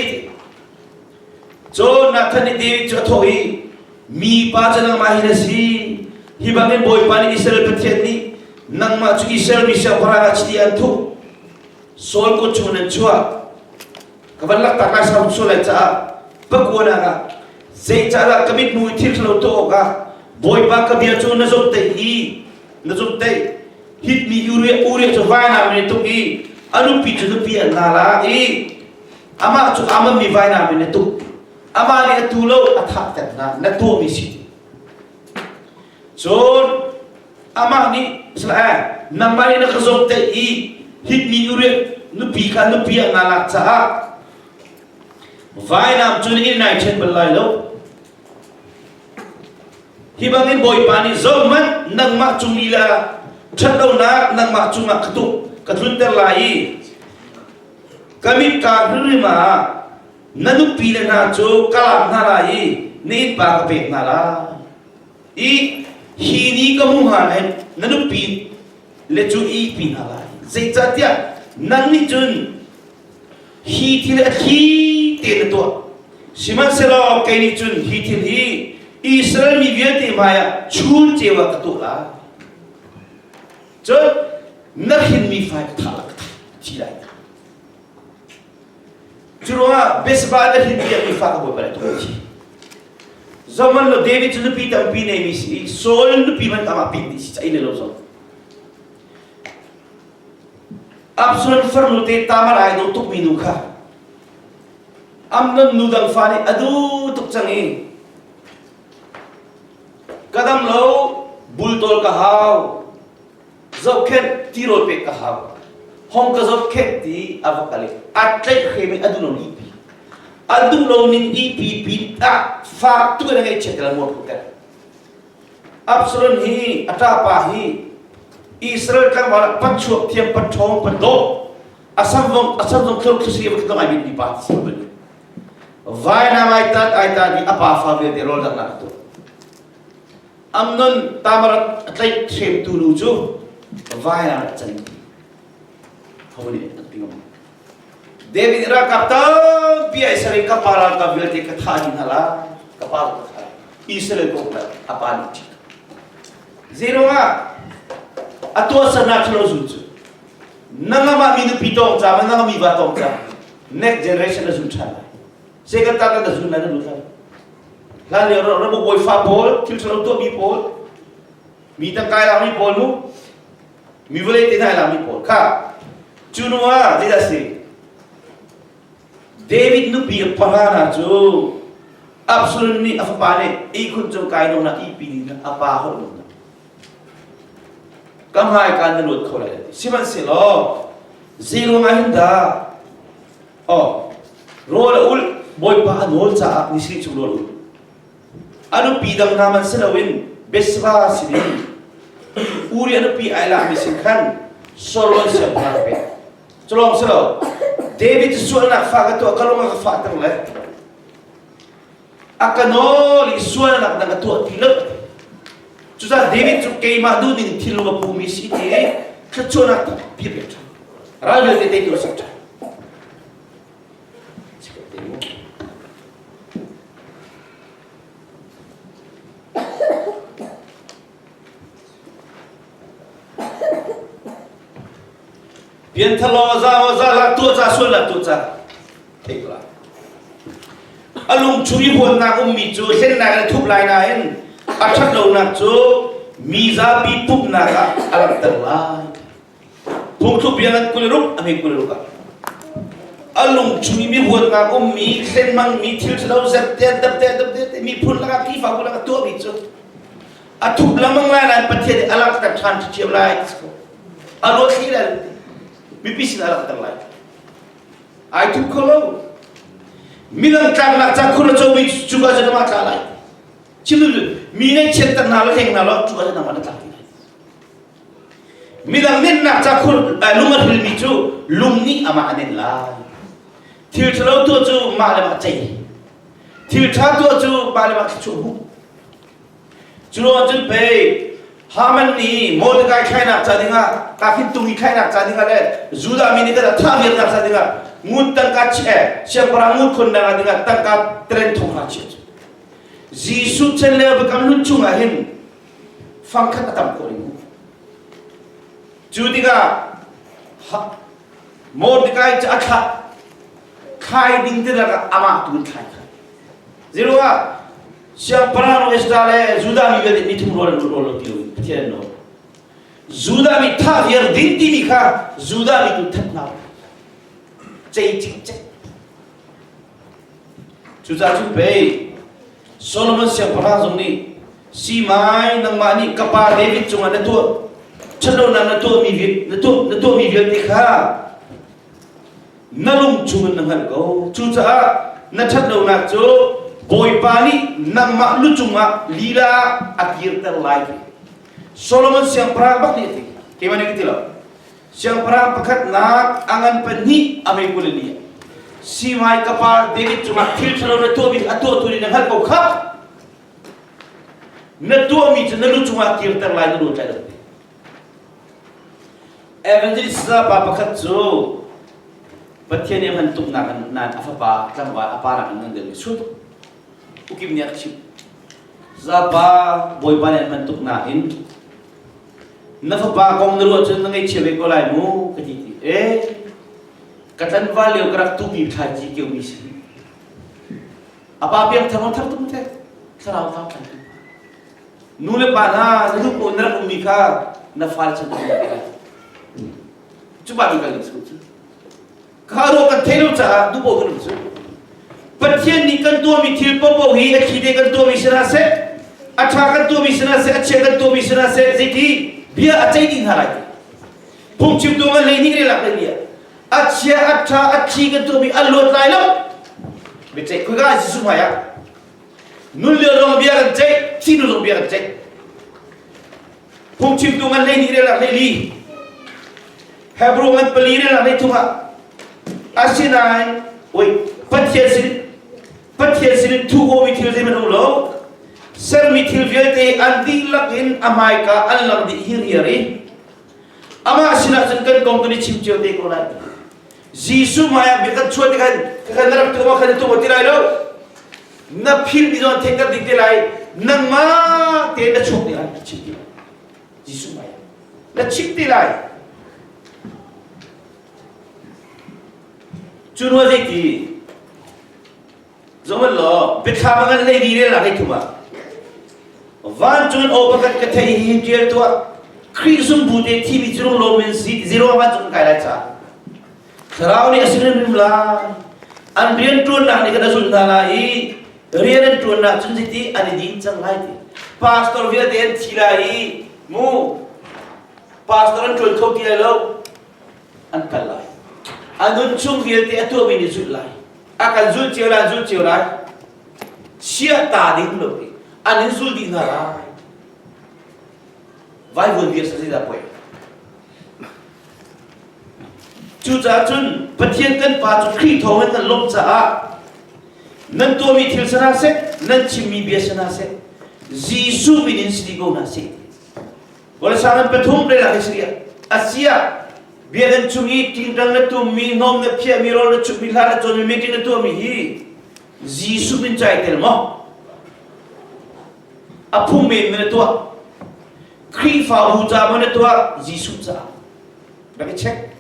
cun Nathan nih David cu a thawh i mi pa cu nangmah hi na si hi bangin Bawipa nih Israel Pathian nih nangmah cu Israel mi siangpahrang ah chiti an thuh Saul kut chung nan chuah ka van laktak lai sau sual lai caah pakuanak ah zeicahdah ka mithmu i thil ṭhalo tuah awkah Bawipa ka bia cu na zomhtaih i na zomhtaih hitmi Uriah Uriah cu vainam in a tuk i a nupi cu nupi an la la i amah cu amammi vainam in a tuk amah nih a tu lo a thahter hna na tuahmi si cun amah nih sila nangmah nih na ka zomhtaih i hitmi Uriah nupi kha nupi ah naa lak caah Vainam cu inn nai ṭhen bal lai lo. Hi bangin Bawipa nih zohhmanh nangmah cung lila ṭhatlonak nangmah cungah ka tuk ka tlunter lai i ka mit kaa hrimhrim ah na nupi le hna cu ka lak hna lai i na innpa ka pek hna lai i hi ni ka hmuh hnga hin na nupi le cu ihpi hna lai zeicahtiah nang nih cun Hi thil a thli tein a tuah. Sihmanhsehlaw kei nih cun hi thil hi Israel mi vialte hmaiah chun ceu ah ka tuah lai. Cun na hrinmi fai ka thah ka thah thi lai. Cu ruangah Bethsabah na hrin piakmi fa ka bawipa nih tuah thi. Zohman lo David cu nupi tampi neimi si i Saul nupi hmanh amah pek dih si ca in lo zong. Absalom farnu te Tamar ai dawh tukmi nu kha Amnon nu dang fa nih a duh tuk cang i ka dam lo bultawl ka hau zohkhenh tirawl pek ka hau hong ka zohkhenh ti a va kal i a tlaih hrem i a duh lo ipi a duh lo ning ipi pin ah fak tuk in a ngaihchiat la muar ter Absalom hi a ṭapa hi Israel tlangval ah pachuak thiam paṭhawng padawh a sam zong a sam zong thlo thlusi va tlong ai mi pa ti si vainam ai tat ai tat i a pa fa vialte rawl danghnak a tuah Amnon Tamar a tlaih hremtu nu cu vainam a can ho nih an ti ngam David ralkap tampi ai ser i ka pa ralkap vialte ka thah dih hna la ka pa ka thah Israel kong le a pa nih ṭhit zeiruangah a tuahsernak ṭhalo zun cu nangmah mi nupi tawng ca ma nangmah mi va tawng ca next generation a zun ṭhan lai second ta kan zun lai na lut lai hlan lio rabu bawi fa pawl thil ṭhalo tuahmi pawl mi tangkai lakmi pawl nu mi vawlei te hna lakmi pawl kha cu nu ah zeidah si David nupi a pahra cu Absalom nih a fapa nih ihkhun cung kai nawn ah ihpi ding a pa holh nawn ka hmai ka na luat kho lai ti sihmanhsehlaw zeiruang ah hin dah oh rawl a ulh bawipa a nawl caah ni sarih chung rawl ul A nupi dang hna man si loin Bethsheba sinin Uri a nupi ai lakmi sin khan Solomon siangpahrang a pek. Culawng si lo, David cu sualnak fa ka tuah ka lung a ka fahter le a ka nawl i sualnak dang a tuah ti lo. Cucaah David cu keimah duhning thinlung a pumi si ti i thluachuahnak tampi a pek ṭhan. Ral vialte teitu a ser ṭhan. Pianthar lawng a za maw za hlah tuah ca sual lah tuah ca theih ko lai. A lung chung i huatnak ummi cu hlennak in a thup lai nain a ṭhat lonak cu mi zapi pumhnak ah a langhter lai. Phungthluk bia ngan 26 a hme 26 ah a lung chung i mi huatnak ummi hlenmangmi thil ṭhalo zerte dapte dapte miphun lakah Khrihfabu lakah tuahmi cu a thup lengmang lai nain Pathian nih a langhter ṭhan ṭhiam lai ti si ko. A ruat thli lai mipi sin a langhter lai. Ai thup kho lo. Midang tlaknak ca khur a comi cu ka cu nama tla lai. Chim mi ngaihchiatter hna lo hleng hna lo cu ka cu nama na tla ti lai. Midang nennak ca khur lung a hrilmi cu lung nih amah a nen lai. Thil ṭhalo tuah cu mah le mah cei. Thil ṭha tuah cu mah le mah thluachuah hmuh. Cu ruangah cun pei Haman nih Mordecai thlainak ca dingah kafin tung i thlainak ca dingah le Judah mi nih kan thah viarnak ca dingah ngun tangka chiah siangpahrang ngun khonnak dingah tangka tren thong hra chiah cu Jesuh chan le biakam hlun chungah hin fangkhat a tam khawh ding cu tikah Mordecai cu a thlah thlai ding te lakah amah tu in thlai kha Zeruah siangpahrang Esther le Judah mi vialte nithum rawl an rawl lo ti lo Pathian an nawl. Judah mi thah viar ding timi kha Judah mi tu that hna cei cikcek. Cucaah cun pei Solomon siangpahrang zong nih Simai nangmah nih ka pa David cungah na tuah ṭhatlonak na tuahmi na tuah na tuahmi vialte kha na lung chungin na hngalh ko. Cucaah na ṭhatlonak cu Bawipa nih nangmah lu cungah lila a kirter lai. Solomon siangpahrang bak nih a ti. Keimah nih ka ti lo. Siangpahrang pakhatnak a ngan pahnih a mei 22 ah Simai ka pa David cungah thil ṭhalo na tuahmi a tuahtu nih na hngalh ko khah. Na tuahmi cu na lu cungah kirter lai na ruat lai lo. Evangelist pa pakhat cu Pathian nih a hman tuknak in nain a fapa tlangval a pa nakin ngan deuh sual tuk. Ukim nih a chimh. Zapa Bawipa nih an hman tuk nain na fapa kong na ruah cun na ngaihchia ve ko lai mu ka ti ti. Eh ka tlanval lio ka rak tupi thlaici keumi si. A pa piang thar thar tuk the thlarau thar thar Nu le pa hna na duh paoh na rak ummi kha na fale chan na lai. Cu pa kan kal cu. Kha ruah kan thei lo caah duh paoh kan um cu. Pathian nih kan tuahmi thil paohpaoh hi a thli te kan tuahmi si hna seh, a ṭha kan tuahmi si hna seh, a chia kan tuahmi si hna seh, zeiti bia a ceih dih hna lai ti. Phungchimtu ngan lei nih lak le bia. A chia, a ṭha, a thi kan tuahmi a luat lai lo. Biaceih khoi Jesuh hmai ah Nun lio zong bia kan ceih, thi nu zong bia kan ceih. Phungchimtu ngan 12 rel ah 14. Hebrew ngan pali rel ah 13 ah. Asinain, oi, Pathian sin Pathian sin in thu komi thil zeihmanh um lo. Sermi thil vialte an dihlak in a hmaika an lang dih hirhiar i amah sinah cun kan kong kan i chim cio te ko lai. Jesuh hmaiah bia kan chuah tikhan kha na rak tuah khan na tuah ti lai lo. Na phil mi zawn theih kan ding te lai. Nangmah te na chuak te lai na chim ti lai. Jesuh hmaiah na chim ti lai. Cu nu zei ti Zohhmanh law, biathlam a ngan 12 rel ah 13 ah vancung in aw pakhat ka theih hi ṭial tuah Khrih zumbu te thimi cu lunglawm in si zero vancung kai lai caah thlarau nih a sin hrimhrim lai an rian ṭuannak nih kan a zulh hna lai i rian an ṭuannak cun zeiti an i din cang lai ti pastor vialte an thi lai i mu pastor an ṭuan kho ti lai lo an kal lai a nun chung vialte a tuahmi nih zulh lai a kan zul cio lai zul cio lai chia ta ding lo ti an in zul dih hna lai vaivuan bia sa zeidah poi cucaah cun Pathian kan pa cu Khrih thawng in kan lawmh caah nan tuahmi thil sana seh nan chimmi bia sana seh Jesuh min in si dih ko hna seh Kolosa ngan pathum rel ah si asia biakinn chung i tingtang na tummi hnawm na phiahmi rawl na chumhmi hla na cawnmi meeting na tuahmi hi Jesuh min cai tel maw a phung men na tuah Khrihfabu ca maw na tuah Jesuh caah rak i check.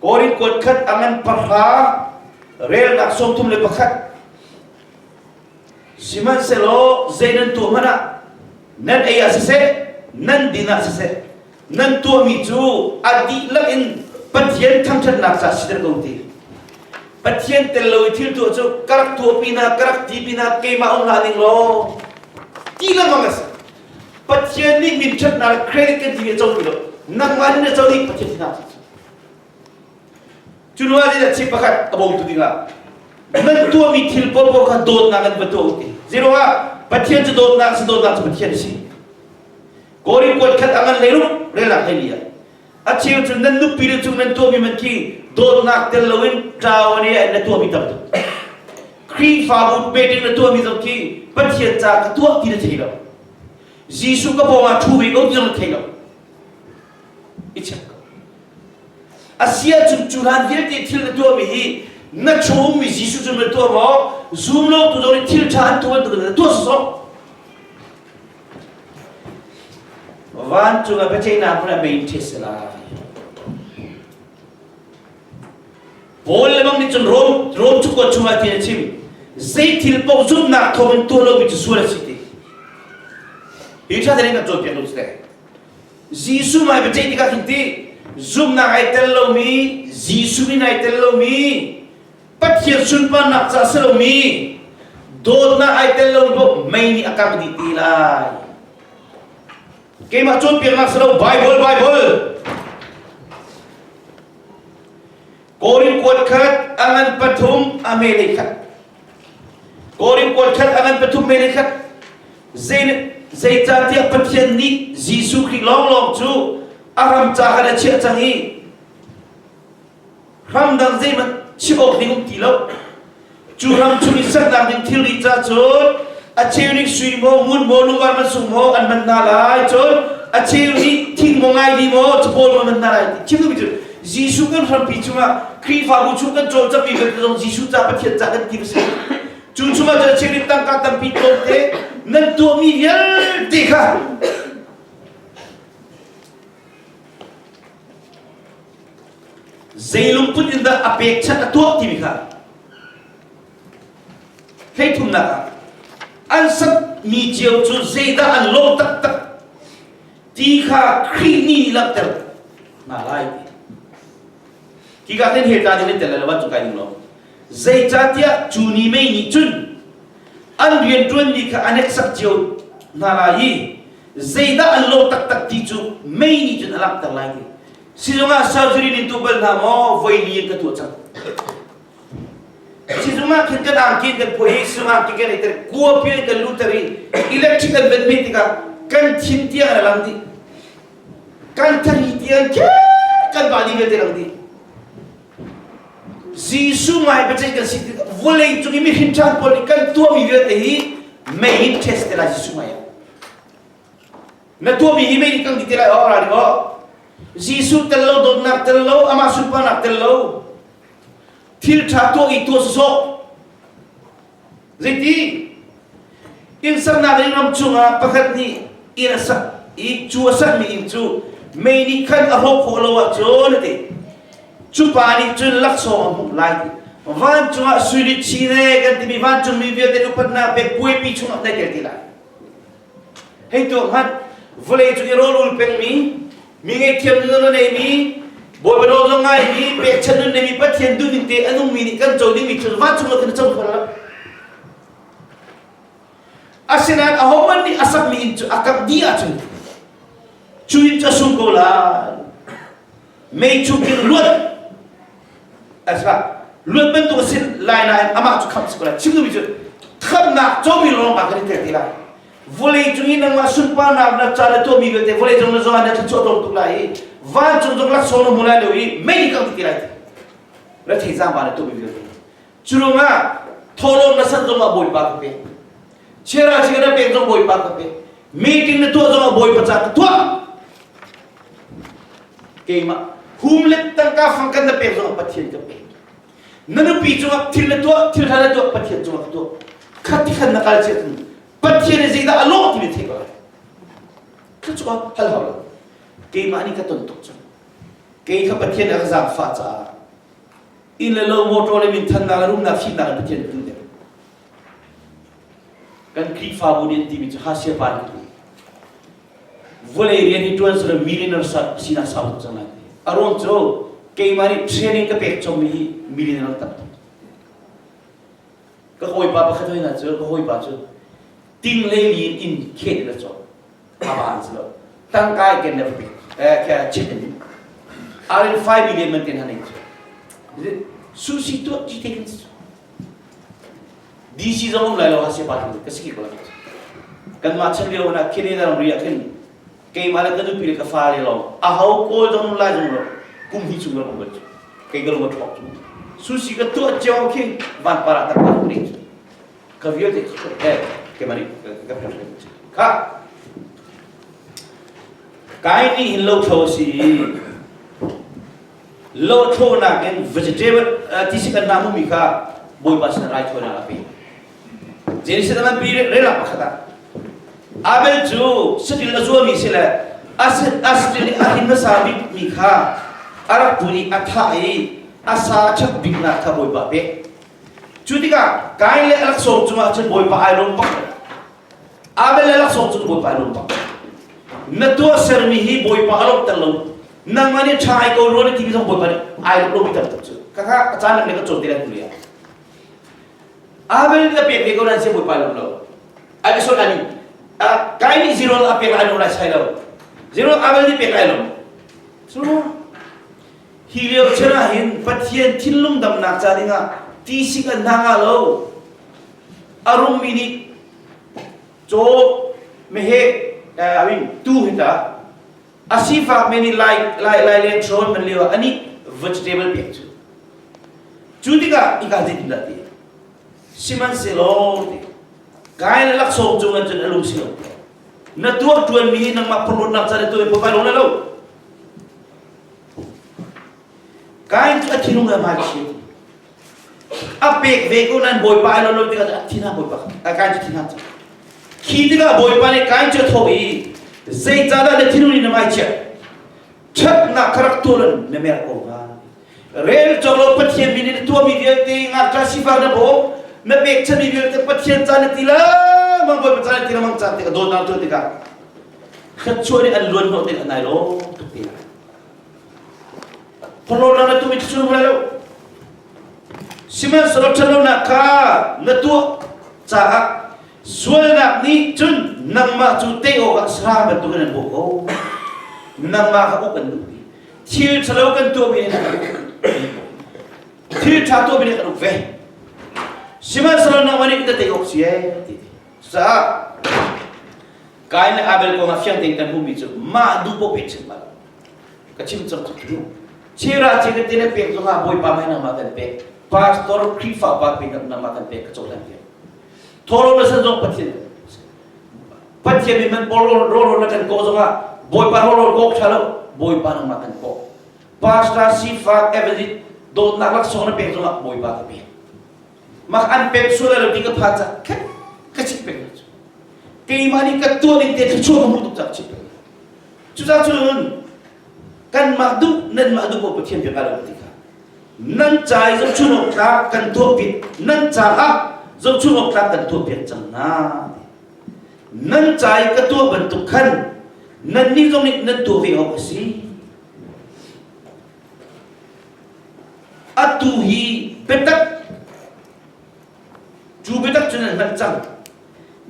Korin kuat khat a ngan pahra relnak 31. Sihmanhsehlaw zei nan tuah hmanh ah nan ei ah siseh, nan din ah siseh, nan tuahmi cu a dihlak in Pathian thangṭhatnak ca siter ko ti. Pathian tel lo i thil tuah cu ka rak tuah pinah, ka rak ti pinah keimah um hlah ning law ti lengmang a si. Pathian nih min ṭhatnak le credit kan timi a co ti lo. Nangmah nih na co dih Pathian sinah. Cu hnu ah zeidah chim pakhat a bawmtu dingah nan tuahmi thil paohpaoh kha dawtnak in va tuah u ti. Zeiruangah Pathian cu dawtnak si dawtnak cu Pathian a si. Korin kuat khat a ngan leiruk relnak hleili ah a cheu cu nan nupi le cung nan tuahmi man khi dawtnak tel loin ṭau an i na tuahmi tam tuk. Khrihfabu meeting na tuahmi zong khi Pathian ca ka tuah ti na thei lo. Jesuh ka pawng ah ṭhu ve ko ti zong na thei lo. I check ko. A si ahcun cu hlan vialte thil na tuahmi hi na chung ummi Jesuh cu na tuah maw? Zum lo tu zong nih thil ṭha an tuah bantuk in na tuah sawsawh. Vancung ah biaceihnak hmun ah mei in ṭhet si lai. Paul le bang nih cun Rom Rom cakuat chungah tin a chim. Zei thil paoh zumhnak thawng in tuah lomi cu sual a si ti. Hi ṭha tein kan cawnpiak lo si Jesuh mai biaceih tikah khin ti zumhnak ai tel lomi Jesuh min ai tel lomi Pathian sunparnak ca si lomi dawtnak ai tel lomi paoh mei nih a kang dih ti lai. Keimah cawnpiaknak si lo Bible Bible Korin kuat khat a ngan pathum a me khat Korin kuat khat a ngan pathum me khat zei zeicahtiah Pathian nih Jesuh Khrih lawnglawng cu a ram ca khan a chiah cang i ramdang zeihmanh chim awk ding um ti lo cu ram chung i sernak ding thilri ca cun a cheu nih sui maw ngun maw lungvar mansung maw an hman hna lai cun a cheu nih thing maw ngaidi maw capawl maw hman hna lai chim duhmi cu Jesuh kan hrampi chungah Khrihfabu chung kan cawlcangmi vialte zong Jesuh ca Pathian ca kan ti a si cu chungah cun a cheu nih tangka tampi tlawmte nan tuahmi vialte kha Zei lungput in dah a pekchanh a tuah timi kha hleithumnak ah an sakmi cio cu zeidah an lawh taktak ti kha Khrih nih langhter hna lai ti. Hika khin he ta ding in tel le van cu kai ding lo. Zeicahtiah cu ni mei nih cun an rianṭuanmi kha a hneksak cio hna lai i zeidah an lawh taktak ti cu mei nih cun a langhter lai ti. Sizung ah surgery nin tuah bal hna maw? Voi li in ka tuah cang. Sizung ah khin kan angki in kan phuah i sizung angki kan i ter kuapi in kan luter i electric kan ven hmet tikah kan thin tiang a lang dih. Kan thari tiang kan body vialte lang dih. Jesuh ngai biaceih kan si tikah vawlei cung i mihrim ṭhan pawl nih kan tuahmi vialte hi mei in test te lai Jesuh ngai ah. Na tuahmi hi mei nih kang dih te lai aw ra ding aw. Jesuh tel lo dawtnak tel lo amah sunparnak tel lo thil ṭha tuah i tuah sawsawh Zeiti? Inn saknak in ram chungah pakhat nih inn a sak i cu a sakmi inn cu mei nih khan a hrawh khawh lo ahcun a ti. Cu pa nih cun laksawng a hmuh lai ti. Vancung ah sui le chin ee kan timi vancungmi vialte upatnak pek puaipi chungah dai tel ti lai. Hei tuak hmanh, vawlei cung i rawl ul pengmi, mi ngaihthiam nun a neimi, Bawipa nawl zong ngaimi, pekchanh nun neimi Pathian duhning te a nungmi nih kan co dingmi thil vancung lo khin a co kho lo. Asinain ahohmanh nih a sakmi inn cu a kangh dih ahcun cu inn cu a sung ko lai. Mei chung khin luat asra luat bantuk a si lai nain amah cu khamh si ko lai. Chim duhmi cu khamhnak comi lawng ah kan i tel ti lai. Vawlei cung i nangmah sunparnak na ca na tuahmi vialte vawlei cung na zong na thluachuah tlawm tuk lai i vancung zong laksawng na hmu lai lo i mei kang ti lai ti. Rethei zaangba na tuahmi vialte. Cu ruangah thawhlawm na san zongah Bawipa ka pek. Chiara chiara na pek zong Bawipa ka pek. Meeting na tuah zongah Bawipa ca ka tuah. Keimah hum le tangka fangkan na pek zongah Pathian ka pek. Na nupi cungah thil na tuah, thil ṭha na tuah, Pathian cungah ka tuah. Khat ti khan na kal chiat Pathian nih zeidah a lawh timi theih ko lai. Thluachuah hal hau lo. Keimah nih ka ton tuk cang. Kei kha Pathian a ka zaangfah caah inn le lo motor le minthannak le rumnak fimnak in Pathian tu deuh. Kan Khrihfabu nih an timi cu Hasia pa nih vawlei rian hi ṭuan sila millionaire sinak sau tuk cang lai. A ruang cu keimah nih training ka pek chommi hi millionaire tam tuk. Ka hawipa pakhat hoi hna cu ka hawipa cu ting le li in inn khet in a cawk. Aba an si lo. Tangka i ken le va pek. Eh, chit in. Arin 5 million man ten han ei cu. Sushi tuah ti te kan si. DC zong um lai lo ha se pa ka si ko la. Kanmah chan lio na Canada ram ri ah khin keimah le ka nupi le ka fale lawng aho kawl zong lai zong lo kum hi chung ram um cu kei ka lung a ṭhawk cu sushi ka tuah cio khi van para tak tak ni ka vialte eh keimah nih ka pek kha kai nih hin lo thlo si lo thlawhnak in vegetable tisik an nam mi kha bawipa sin raithawinak a pe Genesis a nganpi relak pakhat ah Abel cu satil a zuami si le a satil a hin hmasa bik mi kha a rak pun i a thah i a sa ṭhat biknak kha bawipa pek cu tikah Kain le a laksawng cungah cun bawipa ai lawm bak Abel le laksawng cu bawipa ai lawm bak na tuahsermi hi bawipa a lawmhter lo nangmah nih ṭha ai ko rua na timi zong bawipa nih ai lawm lomi tam tuk cu kha a caan le ka cawn te lai hnu Abel nih a pek ve ko nan si bawipa lawm lo ai sorry ani kai nih zero a pek lai lo lai sai lo zero Abel nih pek lai lo cu hi lio chan ah hin Pathian thinlung damnak ca dingah tisik an hna nga lo a rummi nih caw meheh I mean tu hi ta a sifak mi nih lai lai lai leng hrawn man lio ah anih vegetable pek cu cu tikah ika zeitindah ti sihmanhsehlaw ti kai le laksawng cung cun a lung si lo na tuah tuan mi hi nangmah phorhlawtnak ca na tuah mi phai lo lo kai cu a thinlung a hmai chiat a pek ve ko nain bawipa ai lo lo tikah a thin bawipa kai cu thin cang khi tikah bawipa nih kai cu a thawh i zeicahdah na thinlung in na hmai chiat ṭhatnak kha rak tuah na mer ko hnga rel cawk lo pathian min in na tuahmi vialte ngakṭah sifak na bawm na pekchanmi vialte pathian ca na ti lengmang bawipa ca na ti lengmang caan tikah dawtnak tuah tikah thluachuah nih an luan hnawh tikah nai lawm tuk te lai Phorhlawtnak na tuahmi cu lai lo. Sihmanhsehlaw ṭhatlonak kha na tuah caah sualnak nih cun nangmah cu tei awkah sahrang bantukin an bawh ko. Nangmah kha uk an duh. Thil ṭhalo kan tuahmi nih an uk. Thil ṭha tuahmi nih an uk ve. Sihmanhsehlaw nangmah nih na tei awk si ee ti. Cucaah Kain le Abel kong ah fiang tein kan hmuhmi cu mah duh paoh pek chim bal. Ka chim cang cu cu. Chira che te na pek zongah Bawipa mai nangmah kan pek. Pastor Khrihfa pa pe nangmah kan pek ka cohlan piak. Thawlo na san zong Pathian Pathian nih man rawl rawl na kan kawh zongah Bawipa rawl rawl kawk tha lo Bawipa nangmah kan kawh. Pastor sifak evangelist dawtnak laksawng na pek zongah Bawipa ka pek. Mak an pek sual lo ti ka phan ca khet ka chim peng cu. Keimah nih ka tuah ding te thluachuah ka hmuh tuk cak chim peng. Cucaah cun kanmah duh nanmah duh ko Pathian bia ka lo ti kha. Nan ca i zohchun awk tlak kan tuah piak nan caah zohchun awk tlak kan tuah piak cang hna. Nan ca i ka tuah bantuk khan nannih zong nih nan tuah ve awk a si. Atu hi biatak cu biatak cu nan hngalh cang.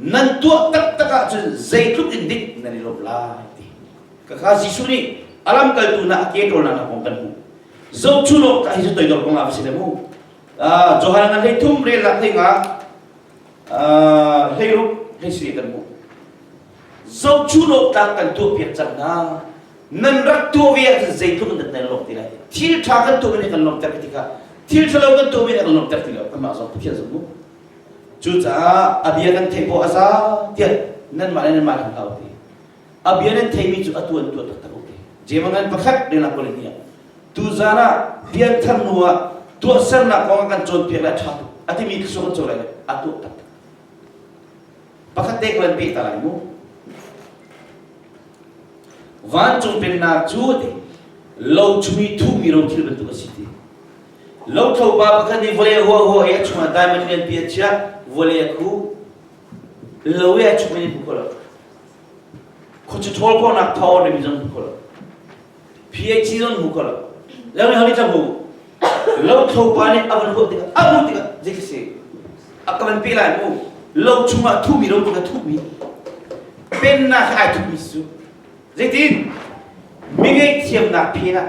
Nan tuah taktak ahcun zeitluk in dik nan i lawm lai ti. Khakha Jesuh nih a lamkaltu hna a ke ṭawlnak kong kan hmuh. Zohchun awk ka hi cu toidor kong ah va si le mu. Johan ngan hlei thum relnak hlei nga hlei ruk hlei sarih kan hmuh. Zohchun awk tlak kan tuah piak cang hna. Nan rak tuah ve ahcun zeitluk in nan lawm ti lai. Thil ṭha kan tuah mi nih kan lawmter ti kha thil ṭhalo kan tuah mi nih kan lawmter ti lo. Kanmah zong Pathian zong mu. Cucaah a bia nan theih poah a za tiah nanmah le nanmah nan hau ti. A bia nan theihmi cu a tuan tuah taktak u ti. Jemangan pakhat relak ko le ni ah tuzaan ah pianthar hnu ah tuahsernak kong ah kan cawnpiak le a ṭha tuk a timi khi kan cawn lai a tuah taktak. Pakhat te ka van pek ta lai mu. Vancung pennak cu a ti. Lo chung i thuhmi rothil bantuk a si ti. Lothlo pa pakhat nih vawlei a huah huah i a chungah diamond lianpi a chiah, vawlei a khuh. Lo i a chung in hmu kho lo. Khuachu ṭhawl khawhnak thaw timi zong hmu kho lo. PHC zong hmu kho lo. Lo nih honi hmu. Lothlo pa nih a van huah tikah a hmuh tikah zei khi si. A ka van pe lai mu. Lo chungah thuhmi lo tikah thuhmi. Pennak hi ai thuhmi si cu. Zeitin? Mi ngaihthiamnak phen ah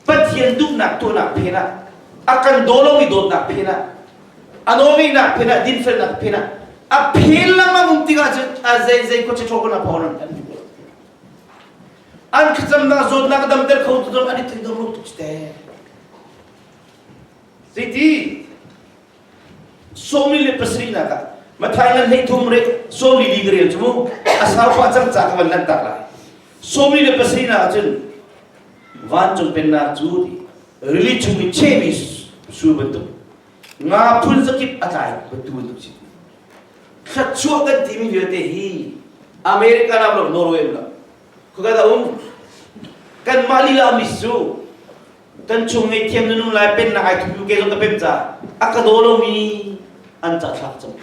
Pathian duhnak tuahnak phen ah a kan daw lomi dawtnak phen ah a nawlngeihnak phen ah dinfelnak phen ah a phen lengmang um tikah cun a zei zei khuacha ṭhaw ko na phaw nan an duh an thlacamnak zawtnak a damter kho tu zong an i thing dong lo tuk te zeiti 77 nak ah Mathai ngan 13 re 44 ka rel cu mu a sau pah cang ca ka van lan tak lai 77 nak ah cun vancung pennak cu rili chung i chehmi sur bantuk nga phun zakip a tlai bantuk bantuk si thluachuah kan timi vialte hi America ram lo Norway ram lo khuka da um kanmah lila mi cu kan chung ngeihthiam na nung lai pennak ai thup ke zong ka pem ca a ka daw lomi an ca thlak cang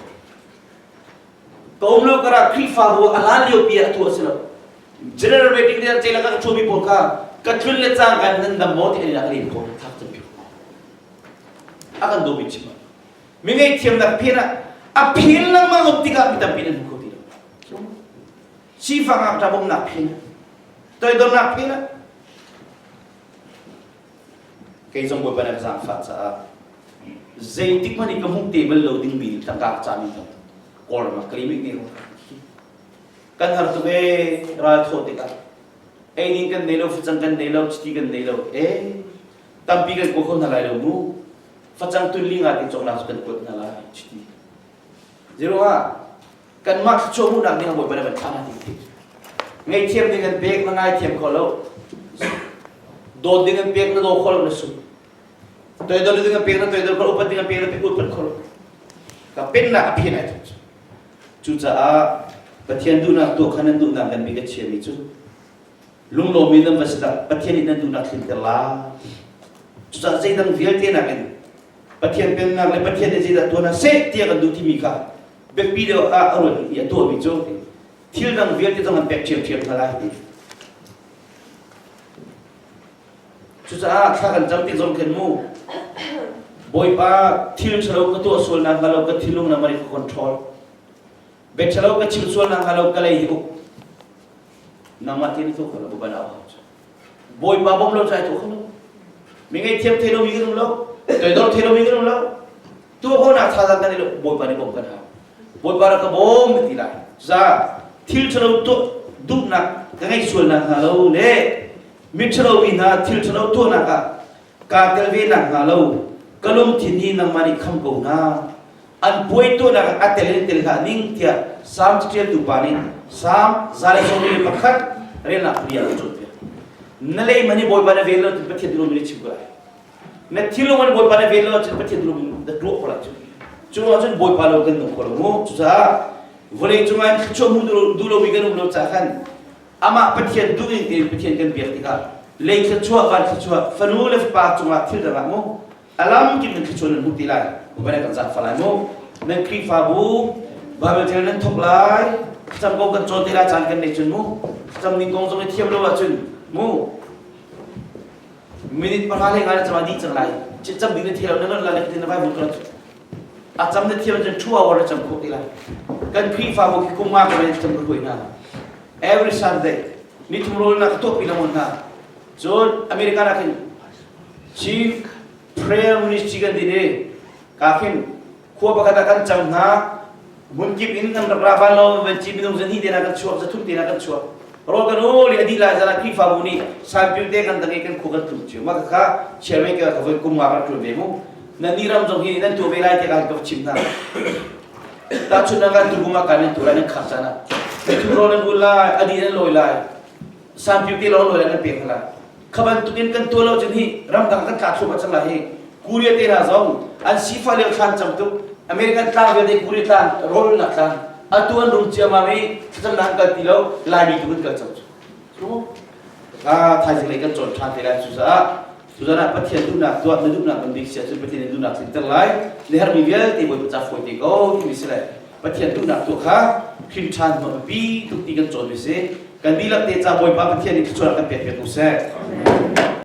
ka um lo kara Khrihfabu a hlan lio pi ah tu a si lo general meeting te ce la ka thu mi pawl kha ka tlun le cang kan nan dam maw ti an rak len ko thlak cang a kan daw mi chim mi ngeihthiamnak phen ah a phen lengmang um tikah mi tampi nan hmu kho ti lo sifak ngakṭah bawmhnak phen toidornak phen ah Kei zong Bawipa nih a ka zaangfah caah zeitik hmanh i ka hmuh te bal lo dingmi tangka ka cahmi tam Kawlram ah ka limit ne kan har tuk ee ral thawh tikah ei ding kan nei lo facang kan nei lo chiti kan nei lo ee tampi kan kua kho hna lai lo mu facang tun li nga ti cawknak cu kan kuat hna lai chiti zero ah kanmah thluachuah hmuhnak ding ah Bawipa nih van thlah hna ti ka ngaihthiam ding an pek na ngaithiam kho lo dawt ding an pek na daw kho lo na sum toidor ding an pek na toidor kho upat ding an pek na pek upat kho lo ka pennak a phen ai thuk cucaah Pathian duhnak tuah kha nan duhnak kan bik a chiami cu lunglawmi nan va si dah Pathian nih nan duhnak tlinter la cucaah zeidang vialte nakin Pathian pennak le Pathian nih zeidah tuah na seh tiah kan duh timi kha biapi deuh ah a ruat i a tuahmi cu thil dang vialte zong an pek ṭhiamṭhiam hna lai ti. Cucaah thla kan cam tik zong khin mu Bawipa thil ṭhalo ka tuah sual nak hnga lo ka thinlung na mari ka control bia ṭhalo ka chim sual nak hnga lo ka lei hi uk nangmah tin tu kho lo Bawipa na au Bawipa bawm lo chai tu kho lo mi ngaihthiam thei lomi kan um lo toidor thei lomi kan um lo tuah khawhnak thazaang kan i lo Bawipa nih bawm kan hau Bawipa rak ka bawm ka ti lai za thil ṭhalo tuah duhnak ka ngeih sual nak hnga lo le mi ṭhalo mi hna thil ṭhalo tuahnak ah kaa tel ve nak hnga lo ka lungthin hi nangmah nih kham ko hna an puai tuahnak ah a tel in tel hlah ning tiah Salm caṭialtu pa nih Salm 121 relnak bia a cawnpiak. Na lei man hi Bawipa na vel lo cun Pathian dulum in a chim ko lai. Na thinlung in Bawipa na vel lo cun Pathian dulum in na tuah ko lai cu. Cu ahcun Bawipa lo kan nung kho lo mu. Cucaah vawlei cungah thluachuah hmu duh lomi kan um lo caah khan amah Pathian duh ning tein Pathian kan biak tikah lei thluachuah van thluachuah fanu le fapa cungah thil dang ah mu a lam kip in thluachuah nan hmuh ti lai Bawipa nih kan zaangfah lai mu nan Khrihfabu Bible ṭial nan thawk lai thlacam kong kan cawn te lai caan kan nei cun mu thlacam ning kong zong i thiam lo ahcun mu minute pahra le nga na cam a dih cang lai cam ding na thiam lo na lon lai na vai kan a cam na thiam cun 2 hour na cam khawh ti lai kan Khrihfabu khi kum nga ka cam ka huai hna every Sunday ni thum rawl na ka tuah pi lang hna cun America na khin Chief Prayer Ministry kan din i ka khin khua pakhat ah kan cang hna hmunkip in nan rak ra van lo van ci minung zan hi te na kan chuak zathum te na kan chuak rawl kan ul i a dih lai zan ah Khrihfabu nih sanpil te kan dang i kan khua kan tlung cio mah kha chairman ka ka voi kum nga kan ṭuan ve mu nan ni ram zong hi nan tuah ve lai te ka ka chim hna tahchun kan tukum ah kan nan tuah lai nan khar caan ah mithum rawl nan ul lai a dih nan lawi lai sanpil te lawng lawi lai nan pek hna lai Kha bantukin kan tuah lo cun hi ramdang kan tla thluahmah cang lai hi. Korea te hna zong an sifah lio thlan cang tuk. American tlang vialte Korea tlang rawlnak tlang atu an rum ciammam i thlacamnak an kal ti lo Laimi tu kan kal cang cu. Kha thaizing lei kan cawn ṭhan te lai. Cucaah tuzan ah Pathian duhnak tuah na duhnak bantuk si ahcun Pathian nih duhnak tlinter lai. Na herhmi vialte Bawipa ca fawi te ko timi si le Pathian duhnak tuah kha hrin ṭhan hnawh biapi tuk ti kan cawnmi si. Kan dihlak te ca Bawipa Pathian nih thluachuah kan pek piak ko seh.